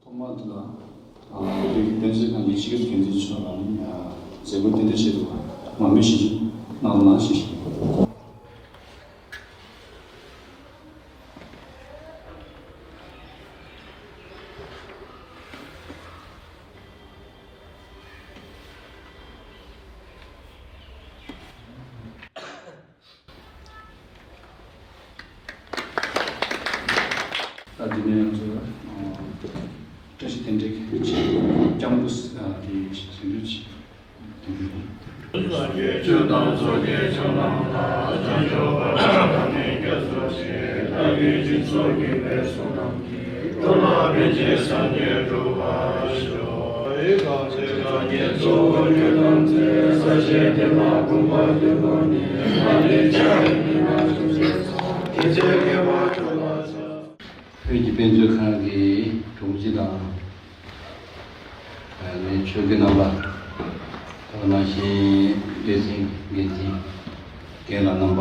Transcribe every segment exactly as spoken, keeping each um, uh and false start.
ཐོག་མར་འདི་ལ་བོད་ཀྱི་དཔེ་མཛོད་ཁང་གི་སྤྱི་ཁྱབ་འགན་འཛིན་མཆོག་ལ་ནི་མཛད་སྒོ་དེ་འདྲ་ཞིག་ཏུ་མང་མོས་ཞིག་གནང་རོགས་གནང་ཞེས་ཞུ། ད་འདི་ནས་ང་ཚོ་བཀྲ་ཤིས་རྟེན་འབྲེལ་གྱི་ཆེད་སྐྱབས་འགྲོ་དེ་ཞིག་ཞུ་རྒྱུ་ཆེད། བོད་ཀྱི་དཔེ་མཛོད་ཁང་གི་དྲུང་ཆེ་དང་། ཨ་ནི་ཆོས་དགེ་རྣམ་པ། དེ་ནང་བཞིན་སྡེ་ཚན་འགན་འཛིན་རྒན་ལགས་རྣམ་པ།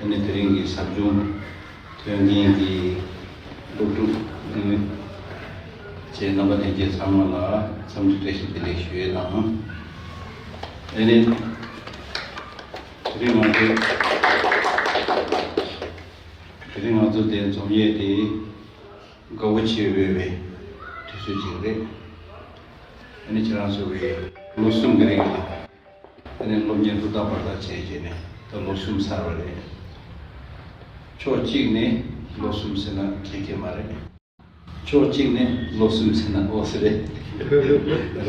ཨ་ནི་དེ་རིང་གི་ཟབ་སྦྱོང་ཐོན་མཁན་གྱི་སློབ་ཕྲུག་ཨ་ནི་བཅས་རྣམ་པ་ལྷན་རྒྱས་ཚང་མ་ལ་འཚམས་འདྲི་བཀྲ་ཤིས་བདེ་ལེགས་ཞུ་ཡས་དང་། ཨ་ནི་དེ་རིང་ང་ཚོ་དེ་རིང་ང་ཚོ་དེ་འཛོམས་ཡས་དེ། དགའ་པོ་བྱེད་འོས་པའི་དུས་ཚོད་ཅིག་རེད། ཨ་ནི་ཁྱེད་རང་ཚོ་གིས་ལོ་གསུམ་གྱི་རིང་ལ་ཨ་ནི་སློབ་གཉེར་ཧུར་ཐག་འབད་ཐག་བྱས་བྱས་ནས་ད་ལོ་གསུམ་ཚར་བ་རེད། ཕྱོགས་གཅིག་ནས་ལོ་གསུམ་ཟེར་ན་ཁེ་ཁེ་མ་རེད། ཕྱོགས་གཅིག་ནས་ལོ་གསུམ་ཟེར་ན་ཨོ་ཙི་རེད། རེད་བ།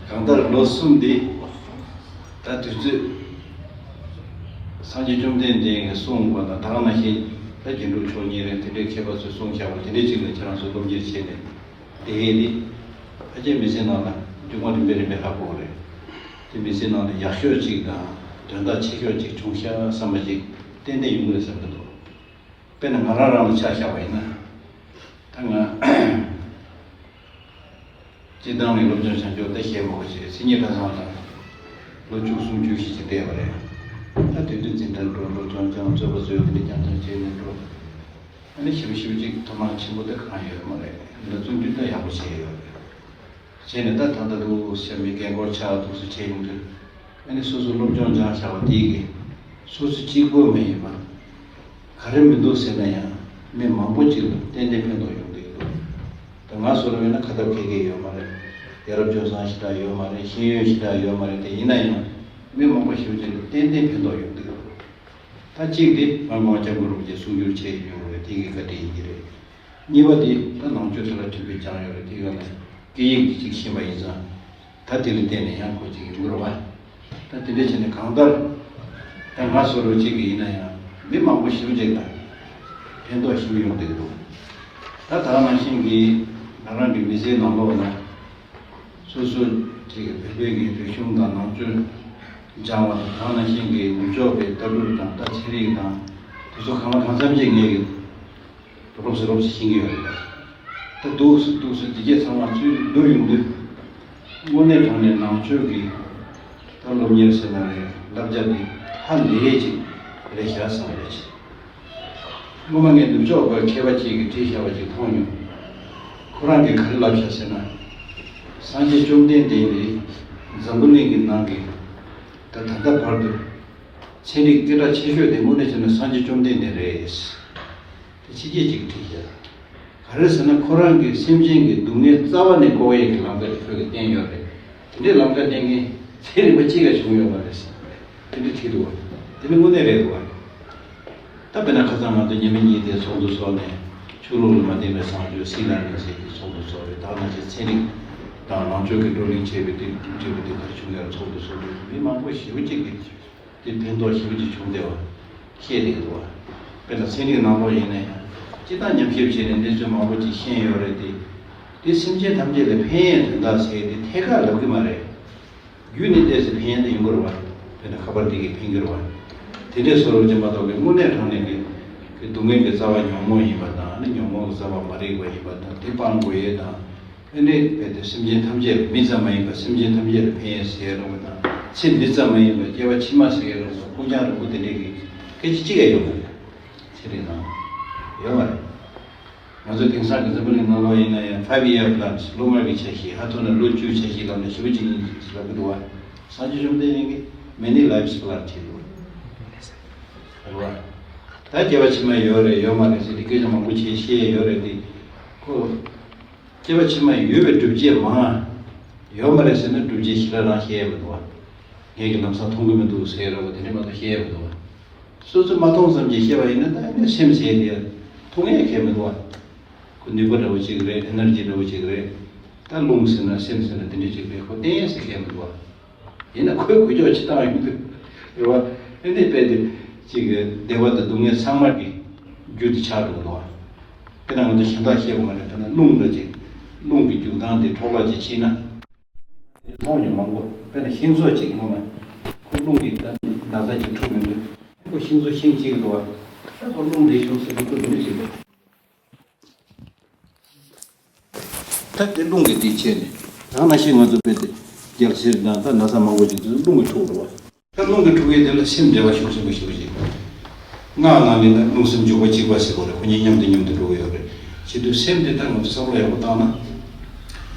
གང་ལྟར་ལོ་གསུམ་འདི། ད་དུས་ཚོད། སངས་རྒྱས་བཅོམ་ལྡན་འདས་ཀྱིས་གསུངས་པ་དང་ད་ག་ནང་བཞིན་ད་རྒྱན་དྲུག་མཆོག་གཉིས་རེད། དེ་འདྲའི་མཁས་པ་ཚོས་གསུངས་བཞག་པ་དེ་འདྲའི་ཅིག་ལ་ཁྱེད་རང་ཚོས་སློབ་གཉེར་བྱས་ནས་བསྡད་ཡས་འདི། ཕལ་ཆེར་མི་ཚེ་ནང་ལ་མཇུག་མ་རིམ་པས་རིམ་པས་ཧ་གོ་གི་རེད། དེ་མི་ཚེ་ནང་ལ་ཡག་ཤོས་ཅིག་དང་དོན་དག་ཆེ་ཤོས་ཅིག་བྱུང་ཤག་བསམ་པ་ཅིག་ཏན་ཏན་ཡོང་གི་རེད་བསམ་གྱི་འདུག་དཔེར་ན་ང་རང་རང་ལ་ཆ་བཞག་པ་ཡིན་ན། ད་ང་། སྤྱིར་བཏང་ནས་སློབ་སྦྱོང་བྱ་རྒྱུ་དེ་ཞེ་པོ་ཞིག་སེམས་ཉིད་གྲྭ་ཚང་ལ་ལོ་བཅུ་གསུམ་བཅུ་བཞི་ཞིག་བསྡད་པ་རེད། ད་དེ་དུས་འཛིན་གྲྭར་འགྲོ། སློབ་སྦྱོང་སྦྱང་། རྩོད་པ་རྩོད། དེ་འདྲ་རྐྱང་རྐྱང་བྱས་ནས་འགྲོ། ཨ་ནི་ཞིབ་ཞིབ་ཅིག་མཐོ་སྒང་ཆེན་པོ་དེ་གང་ཡོད་མ་རེད། ལ་བརྩོན་འགྲུས་ད་ཡག་པོ་བྱས་ཡོད་རེད། བྱས་ནས་ད་ད་ལྟ་འདུག་ཤར་མི་རྒན་འཁོགས་ཆགས་འདུག་སེ་བྱས་ཡོང་དུས། ཨ་ནི་སོ་སོ་སློབ་སྦྱོང་སྦྱངས་བཞག་པ་དེ་གིས་སོ་སོ་གཅིག་པོ་མ་ཡིན་པ། ག་རེ་མི་འདུག་ཟེར་ན་ཡང་མི་མང་པོ་ཅིག་ལ་ཏན་ཏན་ཕན་ཐོགས་ཡོང་གི་འདུག་ད་ང་ཚོ་ལ་མེད་ན་ཁ་ཐབས་ཁེ་ཁེ་ཡོད་མ་རེད། ཡ་རབས་སྤྱོད་བཟང་ཞེ་དྲག་ཡོད་མ་རེད། ཤེས་ཡོན་ཞེ་དྲག་ཡོད་མ་རེད། དེ་ཡིན་ན་ཡང་མི་མང་པོ་ཞེ་པོ་ཅིག་ལ་ཏན་ཏན་ཕན་ཐོགས་ཡོང་གི་འདུག་ད་གཅིག་དེ་ང་དགོངས་སྐྱབས་མགོན་རིན་པོ་ཆེས་གསུང་སྒྱུར་བྱས་ཡོད་རེད། དེ་གི་བཀའ་དྲིན་ཡིན་གྱི་རེད། གཉིས་པ་དེ་ད་ནང་ཆོས་དེ་ལ་དྲན་པའི་སྦྱང་ཡོད་རེད། དེ་ག་ནས་སྐད་ཡིག་འདི་གཅིག་ཤེས་པ་ཡིན་ཙང་། ད་དེ་ལ་བརྟེན་ནས་ཡང་ཁོ་གཅིག་ཡོང་གི་རེད་བ། ད་དེ་འདྲ་བྱས་ནས་གང་ལྟར་ད་ང་བཟོ་འདྲ་གཅིག་གི་ཡིན་ན་ཡང་མི་མང་པོ་ཞེ་པོ་ཅིག་ལ་ཕན་ཐོགས་ཞེ་པོ་ཡོང་བསྡད་ཀྱི་འདུག་ད་ད་ག་ནང་བཞིན་གྱི་ང་རང་གི་མི་ཚེའི་ནང་ལོགས་ན་སོ་སོ་ཅིག་གི་བོད་པའི་གི་རིག་གཞུང་དང་ནང་ཆོས་སྦྱང་བ་དང་། ད་ག་ནང་བཞིན་གྱི་ནུབ་ཕྱོགས་པའི་ལྟ་གྲུབ་དང་ད་ཚན་རིག་དང་དེ་ཚོ་གང་ལ་གང་འཚམ་ཅིག་ངས་ཀྱི་རོབ་ཙམ་རོབ་ཙམ་ཤེས་ཀྱི་ཡོད་རེད། ད་འདུག་སེ་འདུག་སེ་འདི་གས་ཚང་མ་ཚུར་བསྡུར་ཡོང་དུས། དངོས་གནས་དྲང་གནས་ནང་ཆོས་ཀྱི་ད་སློབ་གཉེར་ཟེར་ན་རེད། བསླབ་བྱ་འདི་ཧ་ལས་ཅིག་རེད་ཤག་བསམ་རེད། སྔོན་མ་ངས་ནུབ་ཕྱོགས་པའི་མཁས་པ་ཅིག་གིས་བྲིས་བཞག་པ་ཅིག་མཐོང་མྱོང་། ཁོ་རང་གིས་ག་རེ་ལབ་བཞག་ཟེར་ན། སངས་རྒྱས་བཅོམ་ལྡན་འདས་ནི་འཛམ་བུ་གླིང་གི་ནང་གི་ད་ད་ལྟ་བར་དུ་ཚན་རིག་སྐད་གྲགས་ཆེ་ཤོས་དེ་དངོས་གནས་བྱས་ན་སངས་རྒྱས་བཅོམ་ལྡན་འདས་རེད། དེ་ཕྱི་རྒྱལ་གཅིག་གིས་བྲིས་བཞག་ག་རེ་ཟེར་ན་ཁོ་རང་གིས་སེམས་ཅན་གྱི་སྡུག་བསྔལ་རྩ་བ་ནས་འགོག་ཡས་ཀྱི་ལམ་ཁ་དེ་ཁོས་ཀྱིས་བསྟན་ཡོད་རེད། དེ་འདྲའི་ལམ་ཁ་བསྟན་མཁན་ཚན་རིག་པ་གཅིག་ཀྱང་བྱུང་ཡོད་མ་རེད་ཟེར། དེ་འདྲ་བྲིས་འདུག་བ། དེ་ནི་དངོས་གནས་རེད་འདུག་བ། ད་དཔེར་ན་ཁ་སང་ང་ཚོ་ཉི་མ་གཉིས་དེ་ཚོགས་འདུ་ཚོགས་ནས་ཆོས་ལུགས་ལ་མ་བརྟེན་པའི་བཟང་སྤྱོད་སྲིད་ལ་གནས་ཟེར་གྱི་ཚོགས་འདུ་ཚོགས་རེད། ད་ནང་བཞིན་ཚན་རིག་དང་ནང་ཆོས་ཀྱི་བགྲོ་གླེང་བྱས་པའི་དེ་འབྲས་བུ་དེ་ག་རེ་བྱུང་ཡོད་རེད། ཚོགས་འདུ་ཚོགས་དུས་མི་མང་པོ་ཞེ་པོ་ཅིག་གིས། དེ་ཕན་ཐོགས་ཞེ་པོ་ཅིག་བྱུང་བསྡད་པ་ཤེས་བསྡད་འདུག་བ། དཔེར་ན་ཚན་རིག་ནང་ལོགས་ཡིན་ན་ཡང་སྤྱིར་བཏང་ཉམས་ཞིབ་བྱས་ནས་གནས་ཚུལ་མང་པོ་ཅིག་ཤེས་ཡོད་རེད་དེ། དེ་སེམས་ཅན་ཐམས་ཅད་ལ་ཕན་ཡས་དོན་དག་ཟེར་དེ་ཐད་ཀར་ལབ་ཀྱི་མ་རེད། རྒྱུད་ནས་བལྟས་ཚེ་ཕན་ཡས་དེ་ཡོང་གི་རེད་བ། དཔེར་ན་ཁ་པར་འདི་གིས་ཕན་གྱི་རེད་བ། དེ་འདྲའི་བཟོ་འདྲ་ཅིག་མ་གཏོགས་པའི་དངོས་གནས་དྲང་གནས་ཀྱི་ཀྱི་སྡུག་བསྔལ་གྱི་རྩ་བ་ཉོན་མོངས་ཡིན་པ་དང་། ཨ་ནི་ཉོན་མོངས་ཀྱི་རྩ་བ་མ་རིག་པ་ཡིན་པ་དང་། དེ་སྤང་དགོས་ཡས་དང་། ཨ་ནི་རྦད་དེ་སེམས་ཅན་ཐམས་ཅད་ལ། མི་ཙམ་མ་ཡིན་པར་སེམས་ཅན་ཐམས་ཅད་ལ་ཕན་ཡས་ཟེར་ཡས་རོགས་པ་དང་། ཚེ་འདི་ཙམ་མ་ཡིན་པར་སྐྱེ་བ་ཕྱི་མ་ཟེར་ཡས་རོགས་པ། ཀུན་ཀྱང་རིང་པོ་དེ་འདྲས་ཀྱི་སྐད་ཆ་གཅིག་ཡང་ཡོད་མ་རེད། ཚན་རིག་ནང་ཡོད་མ་རེད། ང་ཚོ་དེང་སང་གི་འཛམ་བུ་གླིང་ནང་ལོགས་ཡིན་ན་ཡང་five year plans སློབ་མ་གི་འཆར་གཞི། ཧ་ཐོ་ན་ལོ་བཅུ་འཆར་གཞི་ལབ་ནས་ཞེ་པོ་ཅིག་ཡིན་ལབ་ཀྱི་འདུག་བ། སངས་རྒྱས་བཅོམ་ལྡན་འདས་ཀྱིས་many lives plan བྱས་འདུག་རེད་བ། ད་སྐྱེ་བ་ཕྱི་མ་ཡོད་རེད་ཡོད་མ་རེད་ཟེར་ཏེ་སྐད་ཆ་མང་པོ་བྱས་བཤད་ཡོད་རེད་དེ། ཁོ་སྐྱེ་བ་ཕྱི་མ་ཡོད་པའི་སྒྲུབ་བྱེད་མང་ཡོད་མ་རེད་ཟེར་ན་སྒྲུབ་བྱེད་ཞེ་དྲག་རང་བཤད་ཡ་མི་འདུག་བ། ངས་ཀྱི་ལམ་སང་མཐོང་གི་མི་འདུག་ཟེར་ར་བ་དེ་འདྲ་མ་གཏོགས་བཤད་ཡ་མི་འདུག་བ། སོ་སོས་མ་མཐོང་ཙམ་གྱིས་བཤད་པ་ཡིན་ན་ད་ཨ་ནི་སེམས་ཟེར་དེ་མཐོང་ཡ་གལ་མི་འདུག་བ། ཁོ་ནུས་པ་འདྲ་བོ་ཅིག་རེད། ཨེ་ནར་ཇི་འདྲ་བོ་ཅིག་རེད། ད་རླུང་ཟེར་ན་སེམས་ཟེར་ན་དེ་འདྲ་ཅིག་རེད། ཁོ་བརྟེན་ཡ་ཟེར་གལ་མི་འདུག་བ། ཡིན་ན་ཁོས་འགུལ་སྐྱོད་བྱེད་སྟངས་ཡོང་དུས་རེད་བ། ཨེ་འདི་དཔེ་དེ་ཅིག་གི་བདེ་བ་དང་སྡུག་བསྔལ་ཚང་མ་གི་རྒྱུ་དེ་ཆགས་འགྲོ་གི་འདུག་བ། དཔེར་ན་ང་ཚོ་གཞན་དག་བཤད་དགོས་མ་རེད། དཔེར་ན་རླུང་འདྲ་ཅིག་རླུང་གི་རྒྱུག་སྟངས་དེ་འཕྲོ་བརླག་ཅིག་ཕྱིན་ན། མཐོང་མྱོང་མང་པོ། དཔེར་ན་ཤིང་བཟོ་ཅིག་ངོ་མ། ཁོ་རླུང་གིས་ད་ན་ཚ་ཅིག་འཁྲུག་མི་འདུག་ཁོ་ཤིང་བཟོ་ཤིང་གཅིག་འདུག་བ། ད་ཁོ་རླུང་འདི་ཤོར་ཟེར་དུས་ཁོ་འདི་འདྲ་ཅིག་འདུག་ད་དེ་རླུང་གིས་དེ་བྱས་ནས། ད་ནང་བཞིན་ང་ཚོ་དཔེ་དེ་རྒྱལ་སྲིད་དང་ད་ན་ཚ་མང་པོ་ཅིག་དེ་རླུང་གིས་འཁྲུག་འགྲོ་བ། ད་རླུང་གིས་འཁྲུག་ཡས་དེ་ལ་སེམས་འབྲེལ་བ་ཤུགས་ཆེན་པོ་ཞིག་བྱེད། སྔགས་ནང་ནས་ན་རླུང་སེམས་འཇུག་པ་གཅིག་པ་ཟེར་བ་རེད། ཁོ་གཉིས་མཉམ་དུ་མཉམ་དུ་འགྲོ་གི་ཡོད་རེད། བྱེད་དུས་སེམས་དེ་ད་ང་ཚོ་བསམ་བློ་ཡག་པོ་བཏང་ན།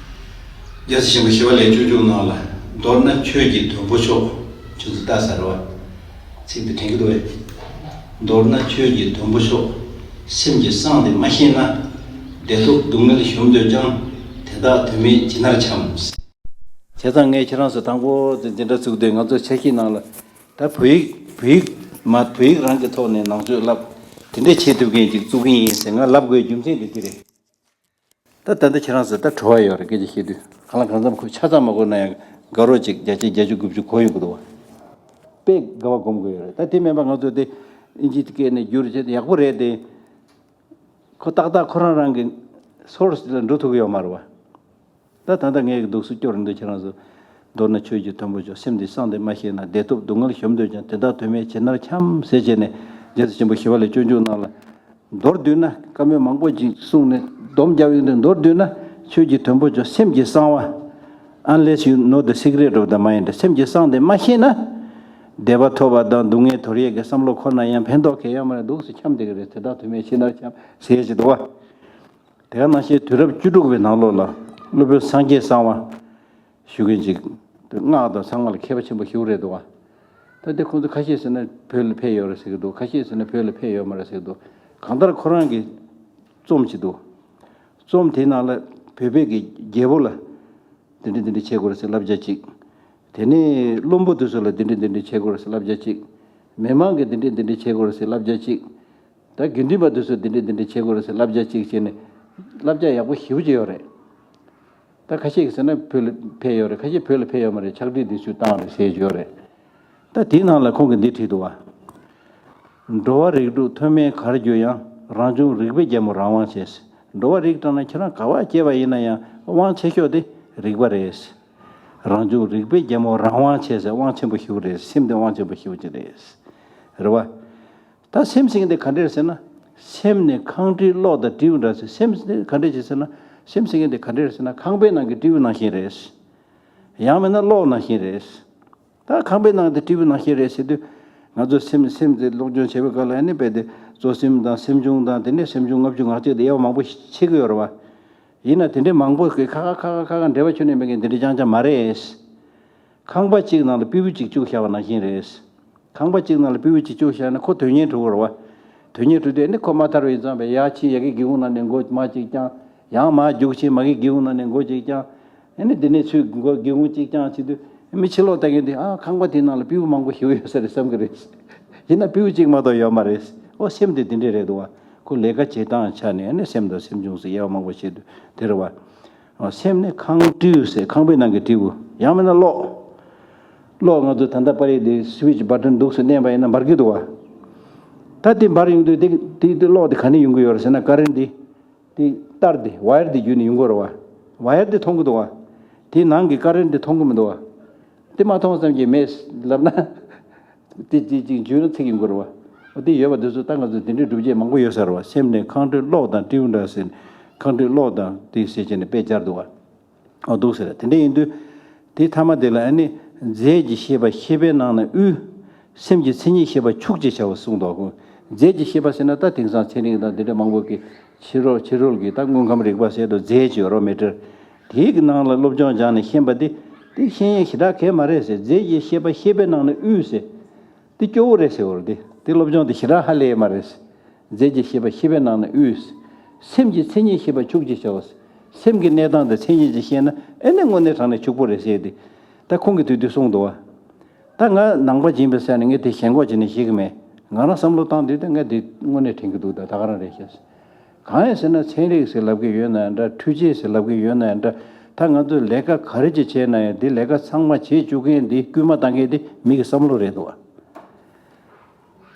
རྒྱལ་སྲས་ཆེན་པོ་ཞི་བ་ལྷས་སྤྱོད་འཇུག་ནང་ལ། མདོར་ན་ཆོས་ཀྱི་དོན་པོ་མཆོག་ཁྱོད་ཚོ་ལྟ་ས་རེད་བ། ཚིག་འདི་དྲན་གྱི་འདུག་བས། མདོར་ན་ཆོས་ཀྱི་དོན་པོ་མཆོག་སེམས་ཀྱི་གསང་དེ་མ་ཤེས་ན། བདེ་སྟོབས་སྡུག་བསྔལ་གཞོམ་འདོད་ཀྱང་། དེ་དག་དོན་མེད་ཇི་ནར་འཁྱམས། བྱས་ཙང་ངས་ཁྱེད་རང་ཚོ་དང་པོ་དེ་འདི་འདྲ་བཙུགས་དུས་ང་ཚོ་འཆར་གཞི་ནང་ལ་ད་བོད་ཡིག་བོད་ཡིག་མ་བོད་ཡིག་རང་གི་ཐོག་ནས་ནང་ཆོས་བསླབ། དེ་འདྲ་བྱེད་ཐུབ་མཁན་ཅིག་བཙུགས་ཀྱི་ཡིན་ཟེར་ང་ལབ་དགོས་རྒྱུ་མཚན་དེ་འདི་རེད། ད་ད་ལྟ་ཁྱེད་རང་ཚོ་ད་བྲོ་བ་ཡོད་རེད། སྐད་ཆ་བཤད་དུས་གང་ལ་གང་འཚམ་ཁོ་ཆ་ཚང་མ་གོ་ན་ཡང་དགའ་རོགས་ཅིག་བརྒྱ་ཆ་བརྒྱད་ཅུ་དགུ་བཅུ་གོ་ཡོང་གི་འདུག་བ། དཔེ་དགའ་བ་སྒོམ་དགོས་ཡོད་རེད། ད་དེ་མིན་པ་ང་ཚོ་དེ་ཨིན་ཇིའི་སྐད་ནས་བསྒྱུར་བྱས་ཏེ་ཡག་པོ་རེད་དེ། ཁོ་ཏག་ཏག་ཁོ་རང་རང་གི་སོར་སི་ལ་འགྲོ་ཐུབ་ཀྱི་ཡོད་མ་རེད་བ། ད་ད་ལྟ་ངས་འདུག་སེ་སྐྱོར་འདུག་ཁྱེད་རང་ཚོ། མདོར་ན་ཆོས་ཀྱི་དོན་པོ་མཆོག་སེམས་འདི་གསང་དེ་མ་ཤེས་ན། བདེ་སྟོབས་སྡུག་བསྔལ་གཞོམ་འདོད་ཀྱང་། དེ་དག་དོན་མེད་ཇི་ནར་འཁྱམས་ཟེར་བྱས་ནས་རྒྱལ་སྲས་ཆེན་པོ་ཞི་བ་ལྷས་སྤྱོད་འཇུག་ནང་ལ། མདོར་བསྡུས་ན་བཀའ་མོལ་མང་པོ་ཅིག་གསུངས་ནས་སྡོམ་རྒྱབ་ཡོང་དུས། མདོར་བསྡུས་ན་ཆོས་ཀྱི་དོན་པོ་མཆོག་སེམས་ཀྱི་གསང་བ། Unless you know the secret of the mind. སེམས་ཀྱི་གསང་དེ་མ་ཤེས་ན། བདེ་བ་ཐོབ་པ་དང་སྡུག་བསྔལ་དོར་ཡས་ཀྱི་བསམ་བློ་འཁོར་ན་ཡང་ཕན་ཐོགས་གང་ཡང་ཡོད་མ་རེད། འདུག་སེ་འཁྱམས་བསྡད་ཀྱི་རེད། དེ་དག་དོན་མེད་ཇི་ནར་འཁྱམས་ཟེར་གྱི་འདུག་བ། དེ་ག་ནང་བཞིན་དུས་རབས་བཅུ་དྲུག་པའི་ནང་ལོགས་ལ་སློབ་དཔོན་སངས་རྒྱས་གསང་བ་ཞུ་མཁན་ཅིག་སྔགས་དང་ཚངས་པ་ལ་མཁས་པ་ཆེན་པོ་ཞིག་རེད་འདུག་བ། ད་དེ་ཁོང་ཚོ་ཁ་ཤས་ཟེར་ན་བོད་ལ་ཕེབས་ཡོད་རེད་ཟེར་གྱི་འདུག་ཁ་ཤས་ཟེར་ན་བོད་ལ་ཕེབས་ཡོད་མ་རེད་ཟེར་གྱི་འདུག་གང་ལྟར་ཁོ་རང་གིས་རྩོམ་ཅིག་འདུག་རྩོམ་དེའི་ནང་ལ་བོད་པའི་གི་རྒྱལ་པོ་ལ་དེ་འདྲ་དེ་འདྲ་བྱེད་དགོས་རེད་ཟེར་བསླབ་བྱ་ཅིག་དེ་ནས་བློན་པོ་དེ་ཚོ་ལ་དེ་འདྲ་དེ་འདྲ་བྱེད་དགོས་རེད་ཟེར་བསླབ་བྱ་ཅིག་མི་མང་གིས་དེ་འདྲ་དེ་འདྲ་བྱེད་དགོས་རེད་ཟེར་བསླབ་བྱ་ཅིག་ད་དགེ་འདུན་པ་དེ་ཚོ་དེ་འདྲ་དེ་འདྲ་བྱེད་དགོས་རེད་ཟེར་བསླབ་བྱ་ཅིག་བྱས་ནས། བསླབ་བྱ་ཡག་པོ་ཞེ་པོ་ཅིག་ཡོད་རེད། ད་ཁ་ཤས་ཀྱིས་ཟེར་ན་བོད་ལ་ཕེབས་ཡོད་རེད། ཁ་ཤས་བོད་ལ་ཕེབས་ཡོད་མ་རེད། ཕྱག་བྲིས་འདི་ཚོ་བཏང་རེད་ཟེར་གྱི་ཡོད་རེད། ད་དེའི་ནང་ལ་ཁོང་གིས་འདི་བྲིས་འདུག་བ། འགྲོ་བ་རིགས་དྲུག་མཐོ་དམན་གར་གྱུར་ཡང་། རང་བྱུང་རིག་པའི་རྒྱལ་མོ་རང་དབང་ཆེ། འགྲོ་བ་རིགས་དྲུག་ནང་ཁྱེད་རང་ག་པར་སྐྱེས་པ་ཡིན་ན་ཡང་དབང་ཆེ་ཤོས་དེ་རིག་པ་རེད། རང་བྱུང་རིག་པའི་རྒྱལ་མོ་རང་དབང་ཆེ་ཟེར། དབང་ཆེན་པོ་ཞིག་རེད། སེམས་དེ་དབང་ཆེན་པོ་ཞིག་ཅིག་རེད། རེད་བ། ད་སེམས་ཟེར་མཁན་དེ་ག་འདྲ་རེད་ཟེར་ན། སེམས་ནི་ཁང་བཀྲུས་གློག་དང་བྲིས་པ་འདྲ་ཟེར། སེམས་དེ་ག་འདྲ་ཅིག་ཟེར་ན། སེམས་ཟེར་མཁན་དེ་ག་འདྲ་རེད་ཟེར་ན། ཁང་པའི་ནང་གི་བྲིས་པ་ནང་བཞིན་རེད། ཡང་མིན་ན་གློག་ནང་བཞིན་རེད། ད་ཁང་པའི་ནང་དེ་བྲིས་པ་ནང་བཞིན་རེད་ཟེར་དུས། ང་ཚོ་སེམས་སེམས་དེ་སློབ་སྦྱོང་བྱེད་པའི་སྐབས་ལ་ཨ་ནི་དཔེ་དེ་གཙོ་སེམས་དང་སེམས་བྱུང་དང་དེ་ནས་སེམས་བྱུང་ལྔ་བཅུ་ང་གཅིག་དེ་དབྱེ་བ་མང་པོ་ཕྱེ་གི་ཡོད་རེད་བ། ཡིན་ན་དེ་འདྲའི་མང་པོ་གི་ཁ་ཁ་ཁ་ཁ་ཁ་ཁ་འབྲེལ་བ་ཁྱོན་ནས་མེད་མཁན་དེ་འདྲ་རྐྱང་རྐྱང་མ་རེད། ཁང་པ་གཅིག་ནང་ལ་སྤྲེའུ་གཅིག་བཅུག་བཞག་པ་ནང་བཞིན་རེད། ཁང་པ་གཅིག་ནང་ལ་སྤྲེའུ་གཅིག་བཅུག་བཞག་ན་ཁོ་དོན་གཉེར་འགྲོ་གི་རེད་བ། དོན་གཉེར་འགྲོ་དུས་ཨ་ནི་ཁོ་མ་ཐར་བ་ཡིན་ཙང་བས་ཡར་ཕྱིན་ཡ་གི་སྒེའུ་ཁུང་ནང་ནས་མགོ་མ་གཅིག་བརྐྱངས། ཡང་མར་རྒྱུགས་ཕྱིན་མ་གི་སྒེའུ་ཁུང་ནང་ནས་མགོ་གཅིག་བརྐྱངས། ཨ་ནི་འདི་ནས་ཚུར་མགོ་སྒེའུ་ཁུང་གཅིག་བརྐྱངས་བྱེད་དུས་མི་ཕྱི་ལོགས་ལྟ་མཁན་དེ་ཨ་ཁང་པ་དེའི་ནང་ལ་སྤྲེའུ་མང་པོ་ཞེ་པོ་ཡོད་ས་རེད་བསམ་གི་རེད། ཡིན་ན་སྤྲེའུ་གཅིག་མ་གཏོགས་ཡོད་མ་རེད། ཨོ་སེམས་དེ་འདི་འདྲས་རེད་འདུག་བ། ཁོ་ལས་ཀ་བྱེད་སྟངས་ཆ་ནས་ཨ་ནི་སེམས་དང་སེམས་བྱུང་ཟེར་དབྱེ་བ་མང་པོ་ཕྱེ་དུས་དེ་རེད་བ། སེམས་ནི་ཁང་སྤྲེའུ་ཟེར། ཁང་པའི་ནང་གི་སྤྲེའུ། ཡང་མིན་ན་གློག་གློག་ང་ཚོ་ད་ལྟ་པར་རིས་འདི་སུ་ཝིཆ་བ་ཊན་འདུག་སེ་མནན་པ་ཡིན་ན་འབར་གྱི་འདུག་བ། ད་དེ་འབར་ཡོང་དུས་དེ་དེ་དེ་གློག་དེ་ག་ནས་ཡོང་གི་ཡོད་རེད་ཟེར་ན། ཀ་རེན་དེ་དེ་ཏར་དེ་ཝ་ཡར་དེ་བརྒྱུད་ནས་ཡོང་གི་རེད་བ། ཝ་ཡར་དེ་མཐོང་གི་འདུག་བ། དེ་ནང་གི་ཀ་རེན་དེ་མཐོང་གི་མི་འདུག་བ། དེ་མ་མཐོང་ཙམ་གྱིས་མེད་ལབ་ན། དེ་དེ་ཅིག་འཇུས་ན་ཚིག་ཡོང་གི་རེད་བ། འོ་དེ་ཡོད་པ་དེ་ཚོ་ད་ང་ཚོ་དེ་འདྲའི་སྒྲུབ་བྱེད་མང་པོ་ཡོད་ས་རེད་བ། སེམས་ནི་ཁང་སྤྲེའུ་གློག་དང་སྤྲེའུ་འདྲ་ཟེར། ཁང་སྤྲེའུ་གློག་དང་དེ་ཟེར་བྱས་ནས་དཔེ་སྦྱར་འདུག་བ། འོ་འདུག་ཟེར། དེ་འདྲ་ཡིན་དུས། དེ་ཐ་མ་དེ་ལ་ཨ་ནི་རྫས་ཀྱི་ཤེས་པ་ཤེས་པའི་ནང་ན་དབུས། སེམས་ཀྱི་མཚན་ཉིད་ཤེས་པ་ཕྱུགས་ཅེས་བྱ་བ་གསུངས་འདུག་གོ། རྫས་ཀྱི་ཤེས་པ་ཟེར་ན་ད་དེང་སང་ཚན་རིག་དང་དེ་འདྲ་མང་པོ་གི་ ཕྱི་རོལ་ཕྱི་རོལ་གྱི་ད་དངོས་ཁམས་རིག་པ་ཟེར་དུས་རྫས་ཅིག་ཡོད་རོ་མེ་ཊར། དེའི་གི་ནང་ལ་སློབ་སྦྱོང་སྦྱངས་ནས་ཤེས་པ་དེ་དེ་ཤེས་ཡས་ཞེ་དྲག་གལ་མ་རེད་ཟེར། རྫས་ཀྱི་ཤེས་པ་ཤེས་པའི་ནང་ནས་དབུས་ཟེར། དེ་སྐྱོ་བོ་རེད་ཟེར་བ་རེད། དེ་དེ་སློབ་སྦྱོང་དེ་ཞེ་དྲག་ཧ་ལས་ཡས་མ་རེད་ཟེར། རྫས་ཀྱི་ཤེས་པ་ཤེས་པའི་ནང་ནས་དབུས་ཟེར། སེམས་ཀྱི་མཚན་ཉིད་ཤེས་པ་ཕྱུག་ཅེས་བྱའོ་ཟེར། སེམས་ཀྱི་གནས་སྟངས་དེ་མཚན་ཉིད་ཅིག་ཤེས་ན་ཨེ་ནི་དངོས་གནས་དྲང་གནས་ཕྱུག་པོ་རེད་ཟེར་ཏེ། ད་ཁོང་གིས་དུས་དུས་གསུངས་འདུག་བ། ད་ང་ནང་པ་ཡིན་པའི་ས་ནས་ངས་དེ་ཞེན་ཁོག་བྱས་ནས་ཤེས་ཀྱི་མེད། ང་རང་བསམ་བློ་བཏང་དུས་ད་ངས་དེ་དངོས་གནས་དྲན་གྱི་འདུག་ད་ད་ག་རང་རེད་ཤག། གང་ཡིན་ཟེར་ན་ཚན་རིག་ཟེར་ལབ་ཀྱི་ཡོད་ན་ཡང་འདྲ། འཕྲུལ་ཆས་ཟེར་ལབ་ཀྱི་ཡོད་ན་ཡང་འདྲ། ད་ང་ཚོས་ལས་ཀ་ག་རེ་ཅིག་བྱས་ན་ཡང་དེ་ལས་ཀ་ཚང་མ་བྱེད་བཅུག་མཁན་དེ་སྐུལ་མ་བཏང་མཁན་དེ་མི་གི་བསམ་བློ་རེད་འདུག་བ།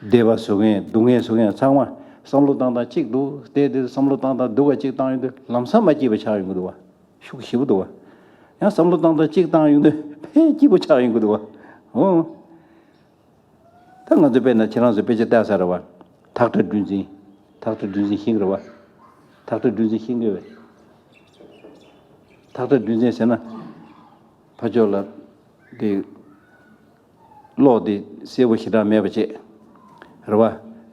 བདེ་བ་བཟོ་མཁན་སྡུག་བསྔལ་བཟོ་མཁན་ཚང་མ་བསམ་བློ་བཏང་སྟངས་གཅིག་འདུག་བལྟས་དེ་བསམ་བློ་བཏང་སྟངས་སྡུག་ག་གཅིག་བཏང་ཡོང་དུས་ལམ་སང་མ་སྐྱིད་པ་ཆགས་ཡོང་གི་འདུག་བ། ཤུགས་ཞེ་པོ་འདུག་བ། ཡང་བསམ་བློ་བཏང་སྟངས་གཅིག་བཏང་ཡོང་དུས་ཕལ་སྐྱིད་པོ་ཆགས་ཡོང་གི་འདུག་བ། འོ། ད་ང་ཚོ་དཔེར་ན་ཁྱེད་རང་ཚོ་དཔེ་ཆ་ལྟ་ས་རེད་བ། ཐག་ཁྲ་འགྲུལ་འཛིན། ཐག་ཁྲ་འགྲུལ་འཛིན་ཤེས་ཀྱི་རེད་བ། ཐག་ཁྲ་འགྲུལ་འཛིན་ཤེས་ཀྱི་རེད་བས། ཐག་ཁྲ་འགྲུལ་འཛིན་ཟེར་ན། ཕར་ཕྱོགས་ལ། དེ། གློག་དེ་གསལ་པོ་ཞེ་དྲག་མེད་པ་བྱས། རེད་བ།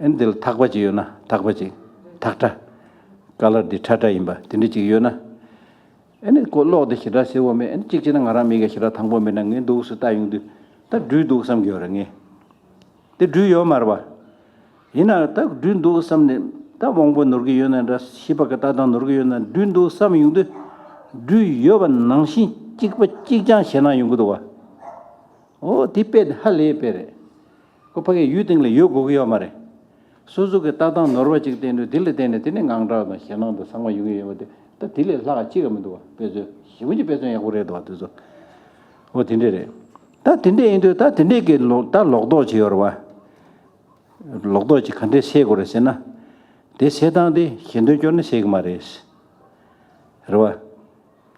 ཨ་ནི་དེ་ལ་ཐག་པ་ཅིག་ཡོད་ན་ཐག་པ་ཅིག་ཐག་ཁྲ། ཀ་ལར་དེ་ཁྲ་ཁྲ་ཡིན་པ་དེ་འདྲ་ཅིག་ཡོད་ན། ཨ་ནི་ཁོ་གློག་དེ་ཞེ་དྲག་གསལ་པོ་མེད། ཨ་ནི་གཅིག་བྱས་ན་ང་རང་མིག་གིས་ཞེ་དྲག་དྭངས་པོ་མེད་ན་ངས་འདུག་སེ་ལྟ་ཡོང་དུས་ད་འགྲུལ་འདུག་བསམ་གྱི་ཡོད་རེད་ངས། དེ་འགྲུལ་ཡོད་མ་རེད་བ། ཡིན་ན་ད་འགྲུལ་འདུག་བསམ་ནས་ད་དབང་པོ་ནོར་གྱི་ཡོད་ན་འདྲ། ཤེས་པ་གི་ལྟ་སྟངས་ནོར་གྱི་ཡོད་ན་འགྲུལ་འདུག་བསམ་ཡོང་དུས། འགྲུལ་ཡོད་པ་ནང་བཞིན་གཅིག་པ་གཅིག་རྐྱང་ཞེད་སྣང་ཡོང་གི་འདུག་བ། འོ་དེ་དཔེ་དེ་ཧ་ལས་དཔེ་རེད། ཁོ་ཕ་གིའི་ཡུལ་སྟེང་ལ་ཡོད་དགོས་ཀྱི་ཡོད་མ་རེད། སོ་སོ་གི་ལྟ་སྟངས་ནོར་བ་ཅིག་བསྟན་དུས་དེ་ལ་བརྟེན་ནས་དེ་ནས་དངངས་སྐྲག་དང་ཞེད་སྣང་དང་ཚང་མ་ཡོང་གི་ཡོད་པ་དེ་ད་དེ་ལས་ལྷག་ཅི་ཡང་མི་འདུག་བ། དཔེ་མཚོན་ཞེ་པོ་ཅིག་དཔེ་མཚོན་ཡག་པོ་རེད་འདུག་བ་དེ་ཚོ། འོ་དེ་འདྲས་རེད། ད་དེ་འདྲས་ཡིན་དུས་ད་དེ་འདྲས་ཀྱི་ལོག་ད་ལོག་རྟོག་ཅིག་ཡོད་རེད་བ། ལོག་རྟོག་ཅིག་ག་འདྲས་སེལ་དགོས་རེད་ཟེར་ན། དེ་སེལ་སྟངས་དེ་གཞན་དོན་སྐྱོར་ནས་སེལ་གི་མ་རེད། རེད་